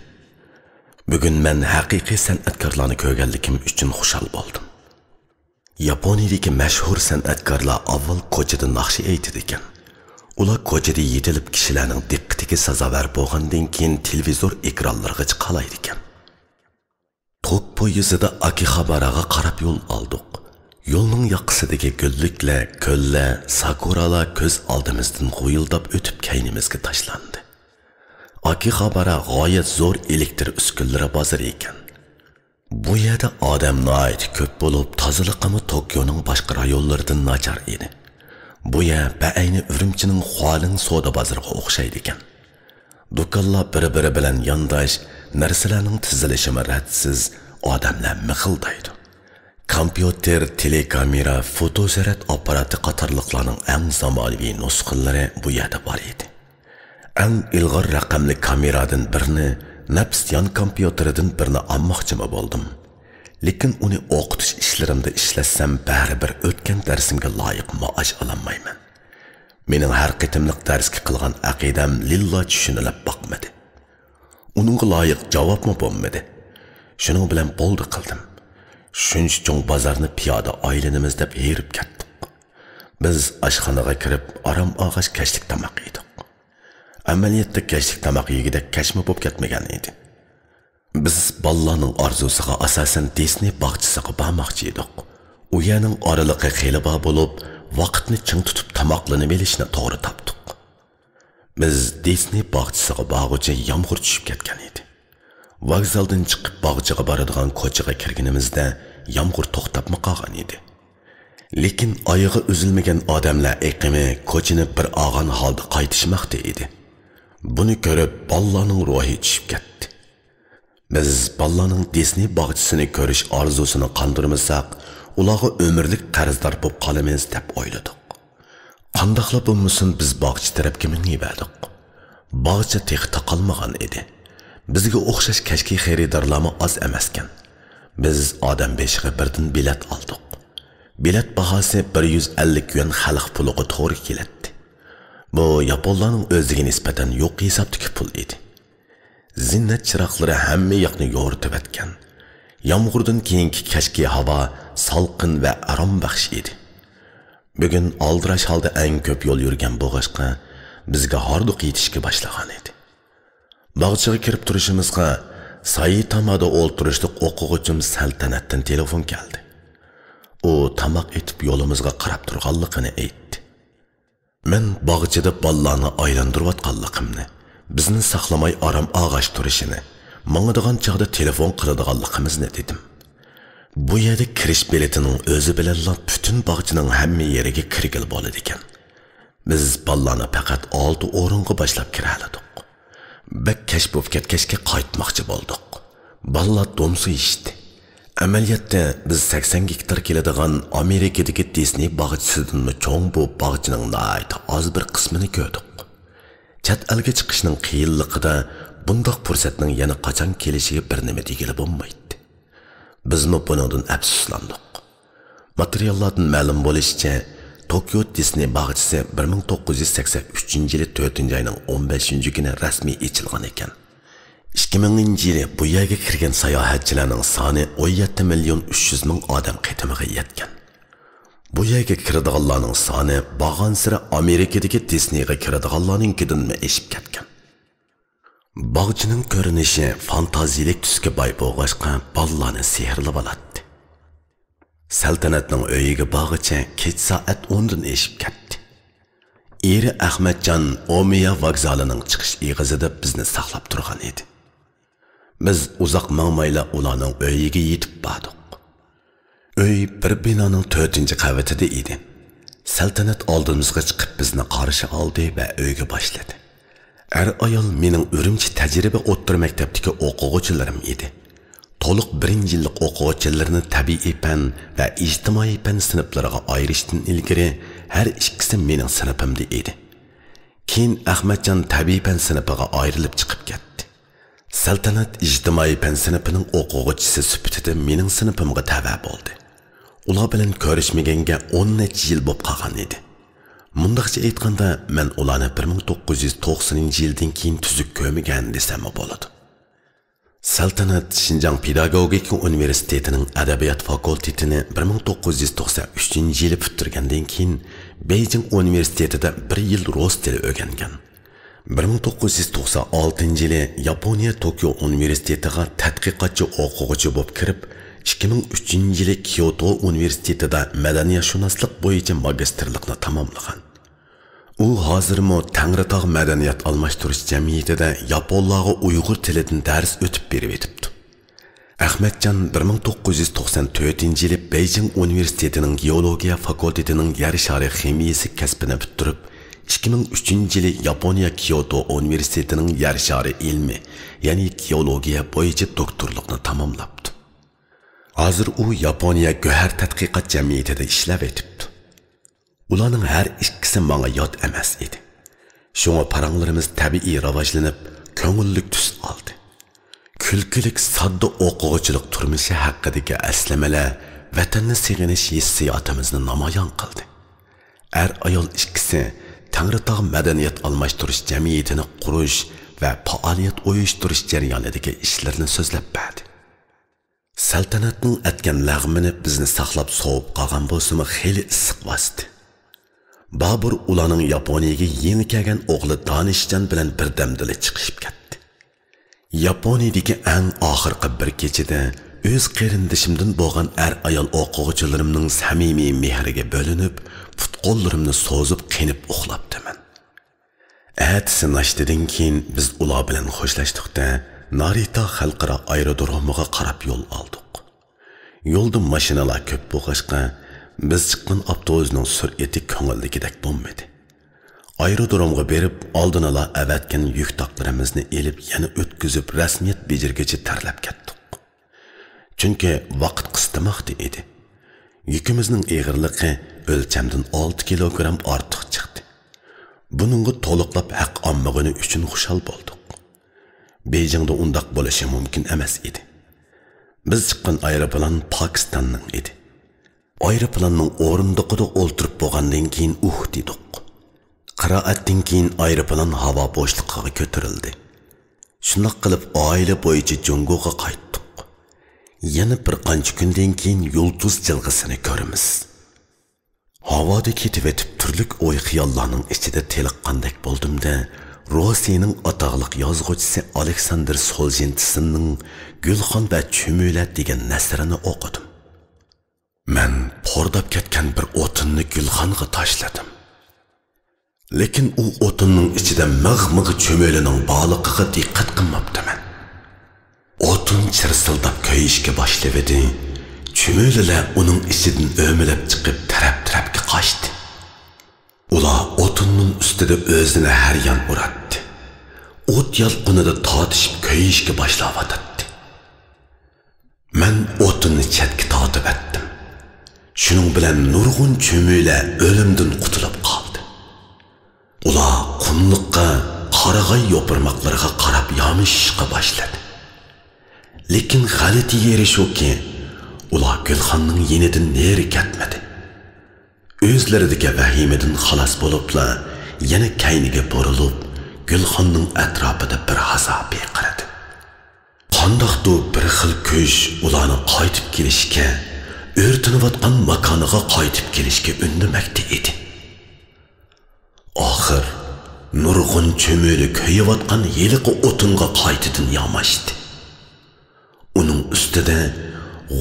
بۈگۈن مەن ھەقىقىي سەنئەتكارلارنى كۆرگەنلىكىم ئۈچۈن خۇشال بولدۇم. ياپونىيىدىكى مەشھۇر سەنئەتكارلار ئاۋۋال كوچىدا ناخشا ئېيتىدىكەن. ئۇلار كوچىدا يېتىلىپ كىشىلەرنىڭ دىققىتىگە سازاۋەر بولغاندىن كېيىن تېلېۋىزور ئېكرانلىرىغا چىقالايدىكەن. توك پويىزىدا ئاكىخاباراغا قاراپ يول ئالدۇق. يولنىڭ ياقىسىدىكى گۈللۈكلەر، كۆللەر، ساكۇرالار كۆز ئالدىمىزدىن غۇيۇلداپ ئۆتۈپ كەينىمىزگە تاشلاندى. ئاكىخابارا غايەت زور ئېلېكتىر ئۈسكۈنىلىرى بازىرى ئىكەن. بۇ يەردە ئادەم ناھايىتى كۆپ بولۇپ، تازىلىقىمۇ توكيونىڭ باشقا رايونلىرىدىن ناچار ئىدى. بۇ يەر بەئەينى ئۈرۈمچىنىڭ خۇالىڭ سودا بازىرىغا ئوخشايدىكەن. دۇكانلار بىر-بىرى بىلەن يانداش، نەرسىلەرنىڭ تىزىلىشىمۇ رەتسىز، ئادەملەر مىخىلدايدۇ. كومپيۇتېر، تېلېكامېرا، فوتوسۈرەت ئاپپاراتى قاتارلىقلارنىڭ ئەڭ زامانىۋى نۇسخىلىرى بۇ يەردە بار ئىدى. ئەڭ ئىلغار رەقەملىك كامېرادىن بىرنى، نەپىس يان كومپيۇتېرىدىن بىرنى ئالماقچىمۇ بولدۇم. لېكىن ئۇنى ئوقۇتۇش ئىشلىرىمدا ئىشلەتسەم، بەرىبىر ئۆتكەن دەرسىمگە لايىق مائاش ئالالمايمەن. مېنىڭ ھەر قېتىملىق دەرسكە قىلغان ئەقىدەم لىللا چۈشىنىلىپ باقمىدى. ئۇنىڭغا لايىق جاۋابمۇ بولمىدى. شۇنىڭ بىلەن بولدى قىلدىم. شۇنچە چوڭ بازارنى پىيادە ئايلىنىمىز دەپ ھېرىپ كەتتۇق. بىز ئاشخانىغا كىرىپ، ئارام ئالغاچ كەچلىك تاماق يېدۇق. ئەمەلىيەتتە كەچلىك تاماق يېگۈدەك كەچمۇ بولۇپ كەتمىگەن ئىدى. بىز بالىلارنىڭ ئارزۇسىغا ئاساسەن دىسنېي باغچىسىغا بارماقچى ئىدۇق. ئۇ يەرنىڭ ئارىلىقى خېلى بار بولۇپ، ۋاقىتنى چىڭ تۇتۇپ تاماقلىنىۋېلىشنى توغرا تاپتۇق. بىز دىسنېي باغچىسىغا بارغۇچە يامغۇر چۈشۈپ كەتكەن ئىدى. ۋوگزالدىن چىقىپ باغچىغا بارىدىغان كوچىغا كىرگىنىمىزدە يامغۇر توختاپمۇ قالغان ئىدى. لېكىن ئايىغى ئۈزۈلمىگەن ئادەملەر ئېقىمى كوچىنى بىر ئالغان ھالدا قايتىشماقتا ئىدى. بۇنى كۆرۈپ بالىلارنىڭ روھى چۈشۈپ كەتتى. بىز بالىلارنىڭ دىسنېي باغچىسىنى كۆرۈش ئارزۇسىنى قاندۇرمىساق، ئۇلارغا ئۆمۈرلۈك قەرزدار بولۇپ قالىمىز دەپ ئويلىدۇق. قانداقلا بولمىسۇن، بىز باغچە تەرەپكە مېڭىۋەردۇق. باغچە تېخى تاقالمىغان ئىدى. بىزگە ئوخشاش كەچكى خېرىدارلارمۇ ئاز ئەمەسكەن. بىز ئادەم بېشىغا بىردىن بېلەت ئالدۇق. بېلەت باھاسى بىر يۈز ئەللىك يۈەن خەلق پۇلىغا توغرا كېلەتتى. بۇ ياپونلارنىڭ ئۆزىگە نىسبەتەن يۇقىرى ھېسابتىكى پۇل ئىدى. زىننەت چىراغلىرى ھەممە ياقنى يورۇتۇۋەتكەن. يامغۇردىن كېيىنكى كەچكى ھاۋا سالقىن ۋە ئارامبەخش ئىدى. بۈگۈن ئالدىراش ھالدا ئەڭ كۆپ يول يۈرگەن بولغاچقا، بىزگە ھاردۇق يېتىشكە باشلىغان ئىدى. باغچىغا كىرىپ تۇرۇشىمىزغا سايتامادا ئولتۇرۇشلۇق ئوقۇغۇچىم سەلتەنەتتىن تېلېفون كەلدى. ئۇ تاماق ئېتىپ يولىمىزغا قاراپ تۇرغانلىقىنى ئېيتتى. مەن باغچىدا بالىلارنى ئايلاندۇرۇۋاتقانلىقىمنى، بىزنى ساقلىماي ئارام ئالغاچ تۇرۇشىنى، ماڭىدىغان چاغدا تېلېفون قىلىدىغانلىقىمىزنى دېدىم. بۇ يەردە كىرىش بېلىتىنىڭ ئۆزى بىلەنلا پۈتۈن باغچىنىڭ ھەممە يېرىگە كىرگىلى بولىدىكەن. بىز بالىلارنى پەقەت ئالتە ئورۇنغا باشلاپ كىرەلىدۇق. بەك كەچ بولۇپ كەتكەچكە قايتماقچى بولدۇق. بالىلار دومسۇيۇشتى. ئەمەلىيەتتە، بىز سەكسەن گېكتار كېلىدىغان ئامېرىكىدىكى دىسنېي باغچىسىدىنمۇ چوڭ بۇ باغچىنىڭ ناھايىتى ئاز بىر قىسمىنى كۆردۇق. چەت ئەلگە چىقىشنىڭ قىيىنلىقىدا بۇنداق پۇرسەتنىڭ يەنە قاچان كېلىشىگە بىر نېمە دېگىلى بولمايتتى. بىزمۇ بۇنىڭدىن ئەپسۇسلاندۇق. ماتېرىياللاردىن مەلۇم بولۇشىچە، توكيو دىسنېي باغچىسى بىر مىڭ توققۇز يۈز سەكسەن ئۈچىنچى يىلى تۆتىنچى ئاينىڭ ئون بەشىنچى كۈنى رەسمىي ئېچىلغان ئىكەن. ئىككى مىڭىنچى يىلى بۇ يەرگە كىرگەن ساياھەتچىلەرنىڭ سانى ئون يەتتە مىليون ئۈچ يۈز مىڭ ئادەم قېتىمىغا يەتكەن. بۇ يەرگە كىرىدىغانلارنىڭ سانى بارغانسېرى ئامېرىكىدىكى دىسنېيغا كىرىدىغانلارنىڭكىدىنمۇ ئېشىپ كەتكەن. باغچىنىڭ كۆرۈنۈشى فانتازىيىلىك تۈسكە باي بولغاچقا، بالىلارنى سېھىرلىۋالاتتى. سەلتەنەتنىڭ ئۆيىگە بارغىچە كېچە سائەت ئوندىن ئېشىپ كەتتى. ئېرى ئەخمەتجان ئومىيا ۋوگزالىنىڭ چىقىش ئېغىزىدا بىزنى ساقلاپ تۇرغان ئىدى. بىز ئۇزاق ماڭمايلا ئۇلارنىڭ ئۆيىگە يېتىپ باردۇق. ئۆي بىر بىنانىڭ تۆتىنچى قەۋىتىدە ئىدى. سەلتەنەت ئالدىمىزغا چىقىپ بىزنى قارشى ئالدى ۋە ئۆيگە باشلىدى. ئەر-ئايال مېنىڭ ئۈرۈمچى تەجرىبە ئوتتۇرا مەكتەپتىكى ئوقۇغۇچىلىرىم ئىدى. تولۇق بىرىنچى يىللىق ئوقۇغۇچىلىرىنى تەبىئىي پەن ۋە ئىجتىمائىي پەن سىنىپلىرىغا ئايرىشتىن ئىلگىرى ھەر ئىككىسى مېنىڭ سىنىپىمدا ئىدى. كېيىن ئەخمەتجان تەبىئىي پەن سىنىپىغا ئايرىلىپ چىقىپ كەتتى. سەلتەنەت ئىجتىمائىي پەن سىنىپىنىڭ ئوقۇغۇچىسى سۈپىتىدە مېنىڭ سىنىپىمغا تەۋە بولدى. ئۇلار بىلەن كۆرۈشمىگەنگە ئون نەچچە يىل بولۇپ قالغان ئىدى. مۇنداقچە ئېيتقاندا، مەن ئۇلارنى بىر مىڭ توققۇز يۈز توقسىنىنچى يىلدىن كېيىن تۈزۈك كۆرمىگەن دېسەممۇ بولىدۇ. سەلتەنەت شىنجاڭ پېداگوگىكا ئۇنىۋېرسىتېتىنىڭ ئەدەبىيات فاكۇلتېتىنى بىر مىڭ توققۇز يۈز توقسەن ئۈچىنچى يىلى پۈتتۈرگەندىن كېيىن، بېيجىڭ ئۇنىۋېرسىتېتىدا بىر يىل رۇس تىلى ئۆگەنگەن. بىر مىڭ توققۇز يۈز توقسەن ئالتىنچى يىلى ياپونىيە توكيو ئۇنىۋېرسىتېتىغا تەتقىقاتچى ئوقۇغۇچى بولۇپ كىرىپ، ئىككى مىڭ ئۈچىنچى يىلى كيوتو ئۇنىۋېرسىتېتىدا مەدەنىيەتشۇناسلىق بويىچە ماگىستىرلىقنى تاماملىغان. ئۇ ھازىرمۇ تەڭرىتاغ مەدەنىيەت ئالماشتۇرۇش جەمئىيىتىدە ياپونلارغا ئۇيغۇر تىلىدىن دەرس ئۆتۈپ بېرىۋېتىپتۇ. ئەخمەتجان بىر مىڭ توققۇز يۈز توقسان تۆتىنچى يىلى بېيجىڭ ئۇنىۋېرسىتېتىنىڭ گېئولوگىيە فاكۇلتېتىنىڭ يەر شارى خىمىيىسى كەسپىنى پۈتتۈرۈپ، ئىككى مىڭ ئۈچىنچى يىلى ياپونىيە كيوتو ئۇنىۋېرسىتېتىنىڭ يەر شارى ئىلمى، يەنى گېئولوگىيە بويىچە دوكتورلۇقنى تاماملاپتۇ. ھازىر ئۇ ياپونىيە گۆھەر تەتقىقات جەمئىيىتىدە ئىشلەۋېتىپتۇ. ئۇلارنىڭ ھەر ئىككىسى ماڭا يات ئەمەس ئىدى. شۇڭا پاراڭلىرىمىز تەبىئىي راۋاجلىنىپ، كۆڭۈللۈك تۈس ئالدى. كۈلكىلىك ساددا ئوقۇغۇچىلىق تۇرمۇشى ھەققىدىكى ئەسلىمىلەر ۋەتەننى سېغىنىش ھېسسىياتىمىزنى نامايان قىلدى. ئەر-ئايال ئىككىسى تەڭرىتاغ مەدەنىيەت ئالماشتۇرۇش جەمئىيىتىنى قۇرۇش ۋە پائالىيەت ئۇيۇشتۇرۇش جەريانىدىكى ئىشلىرىنى سۆزلەپ بەردى. سەلتەنەتنىڭ ئەتكەن لەغمىنى بىزنى ساقلاپ سوۋۇپ قالغان بولسىمۇ، خېلى ئىسسىق باستى. بابۇر ئۇلارنىڭ ياپونىيەگە يېڭى كەلگەن ئوغلى دانىشجان بىلەن بىردەمدىلا چىقىشىپ كەتتى. ياپونىيەدىكى ئەڭ ئاخىرقى بىر كېچىدە ئۆز قېرىندىشىمدىن بولغان ئەر-ئايال ئوقۇغۇچىلىرىمنىڭ سەمىمىي مېھرىگە بۆلۈنۈپ، پۇت-قوللىرىمنى سوزۇپ قېنىپ ئۇخلاپتىمەن. ئەتىسى ناشتىدىن كېيىن بىز ئۇلار بىلەن خوشلاشتۇق-دە، نارىتا خەلقئارا ئايرودرومىغا قاراپ يول ئالدۇق. يولدا ماشىنىلار كۆپ بولغاچقا، بىز چىققان ئاپتوبۇسنىڭ سۈرئىتى كۆڭۈلدىكىدەك بولمىدى. ئايرودرومغا بېرىپ، ئالدىنلا ئەۋەتكەن يۈك تاقلىرىمىزنى ئېلىپ، يەنە ئۆتكۈزۈپ، رەسمىيەت بېجىرگۈچى تەرلەپ كەتتۇق. چۈنكى ۋاقىت قىستىماقتا ئىدى. يۈكىمىزنىڭ ئېغىرلىقى ئۆلچەمدىن ئالتە كىلوگرام ئارتۇق چىقتى. بۇنىڭغا تولۇقلاپ ھەق ئالمىغىنى ئۈچۈن خۇشال بولدۇق. بېيجىڭدا ئۇنداق بولۇشى مۇمكىن ئەمەس ئىدى. بىز چىققان ئايروپىلان پاكىستاننىڭ ئىدى. ئايروپىلاننىڭ ئورۇندۇقىدا ئولتۇرۇپ بولغاندىن كېيىن ئۇھ دېدۇق. قىرائەتتىن كېيىن ئايروپىلان ھاۋا بوشلۇقىغا كۆتۈرۈلدى. شۇنداق قىلىپ ئائىلە بويىچە جۇڭگوغا قايتتۇق. يەنە بىر قانچە كۈندىن كېيىن يۇلتۇز جىلغىسىنى كۆرىمىز. ھاۋادا كېتىۋېتىپ تۈرلۈك ئوي-خىياللارنىڭ ئىچىدە تېلىققاندەك بولدۇم-دە، روسىيەنىڭ ئاتاقلىق يازغۇچىسى ئالېكساندىر سولژېنتسىننىڭ گۈلخان ۋە چۈمۈلە دېگەن نەسرىنى ئوقۇدۇم. مەن پورداپ كەتكەن بىر ئوتۇننى گۈلخانغا تاشلىدىم. لېكىن ئۇ ئوتۇننىڭ ئىچىدە مىغ-مىغ چۈمۈلىنىڭ بارلىقىغا دىققەت قىلماپتىمەن. ئوتۇن چىرسىلداپ كۆيۈشكە باشلىۋىدى. چۈمۈلىلەر ئۇنىڭ ئىچىدىن ئۆمىلەپ چىقىپ، تەرەپ-تەرەپكە قاچتى. ئۇلار ئوتۇننىڭ ئۈستىدە ئۆزىنى ھەر يان ئۇراتتى. ئوت يالقۇنىدا تارتىشىپ كۆيۈشكە باشلاۋاتاتتى. مەن ئوتۇننى چەتكە تارتىۋەتتىم. شۇنىڭ بىلەن نۇرغۇن چۈمۈلە ئۆلۈمدىن قۇتۇلۇپ قالدى. ئۇلار قۇملۇققا، قارىغاي يوپۇرماقلىرىغا قاراپ يامىشىشقا باشلىدى. لېكىن غەلىتە يېرى شۇكى، ئۇلار گۈلخاننىڭ يېنىدىن نېرى كەتمىدى. ئۆزلىرىدىكى ۋەھىمىدىن خالاس بولۇپلا، يەنە كەينىگە بۇرۇلۇپ، گۈلخاننىڭ ئەتراپىدا بىر ھازا پىرقىرىدى. قانداقتۇر بىر خىل كۈچ ئۇلارنىڭ قايتىپ كېلىشكە، ئۆرتىنىۋاتقان ماكانىغا قايتىپ كېلىشكە ئۈندىمەكتە ئىدى. ئاخىر نۇرغۇن چۈمۈلە كۆيۈۋاتقان ھېلىقى ئوتۇنغا قايتىدىن ياماشتى. ئۇنىڭ ئۈستىدە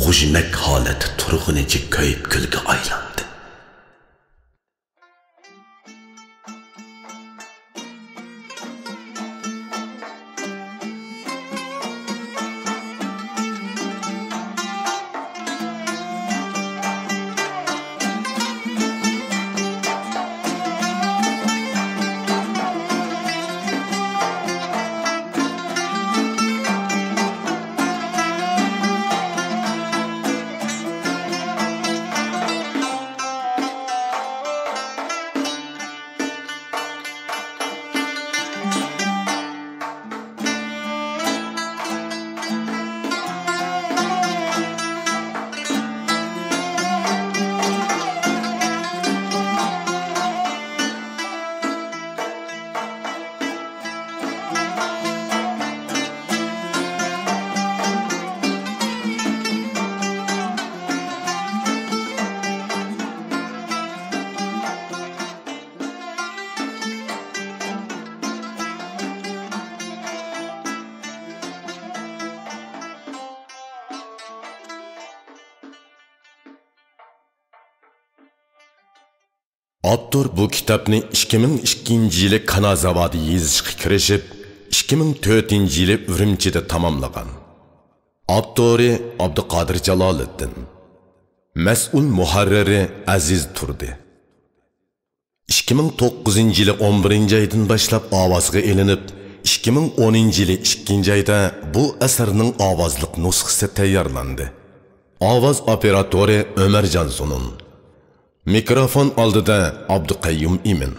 غۇژمەك ھالەتتە تۇرغىنىچە كۆيۈپ كۈلگە ئايلاندى. ئاپتور بۇ كىتابنى ئىككى مىڭ ئىككىنچى يىلى كانازاۋادا يېزىشقا كىرىشىپ، ئىككى مىڭ تۆتىنچى يىلى ئۈرۈمچىدە تاماملىغان. ئاپتورى: ئابدۇقادىر جالالىدىن. مەسئۇل مۇھەررىرى: ئەزىز تۇردى. ئىككى مىڭ توققۇزىنچى يىلى ئون بىرىنچى ئايدىن باشلاپ ئاۋازغا ئېلىنىپ، ئىككى مىڭ ئونىنچى يىلى ئىككىنچى ئايدا بۇ ئەسەرنىڭ ئاۋازلىق نۇسخىسى تەييارلاندى. ئاۋاز ئوپېراتورى: ئۆمەرجان زۇنۇن. مىكروفون ئالدىدا: ئابدۇقەييۇم ئىمىن.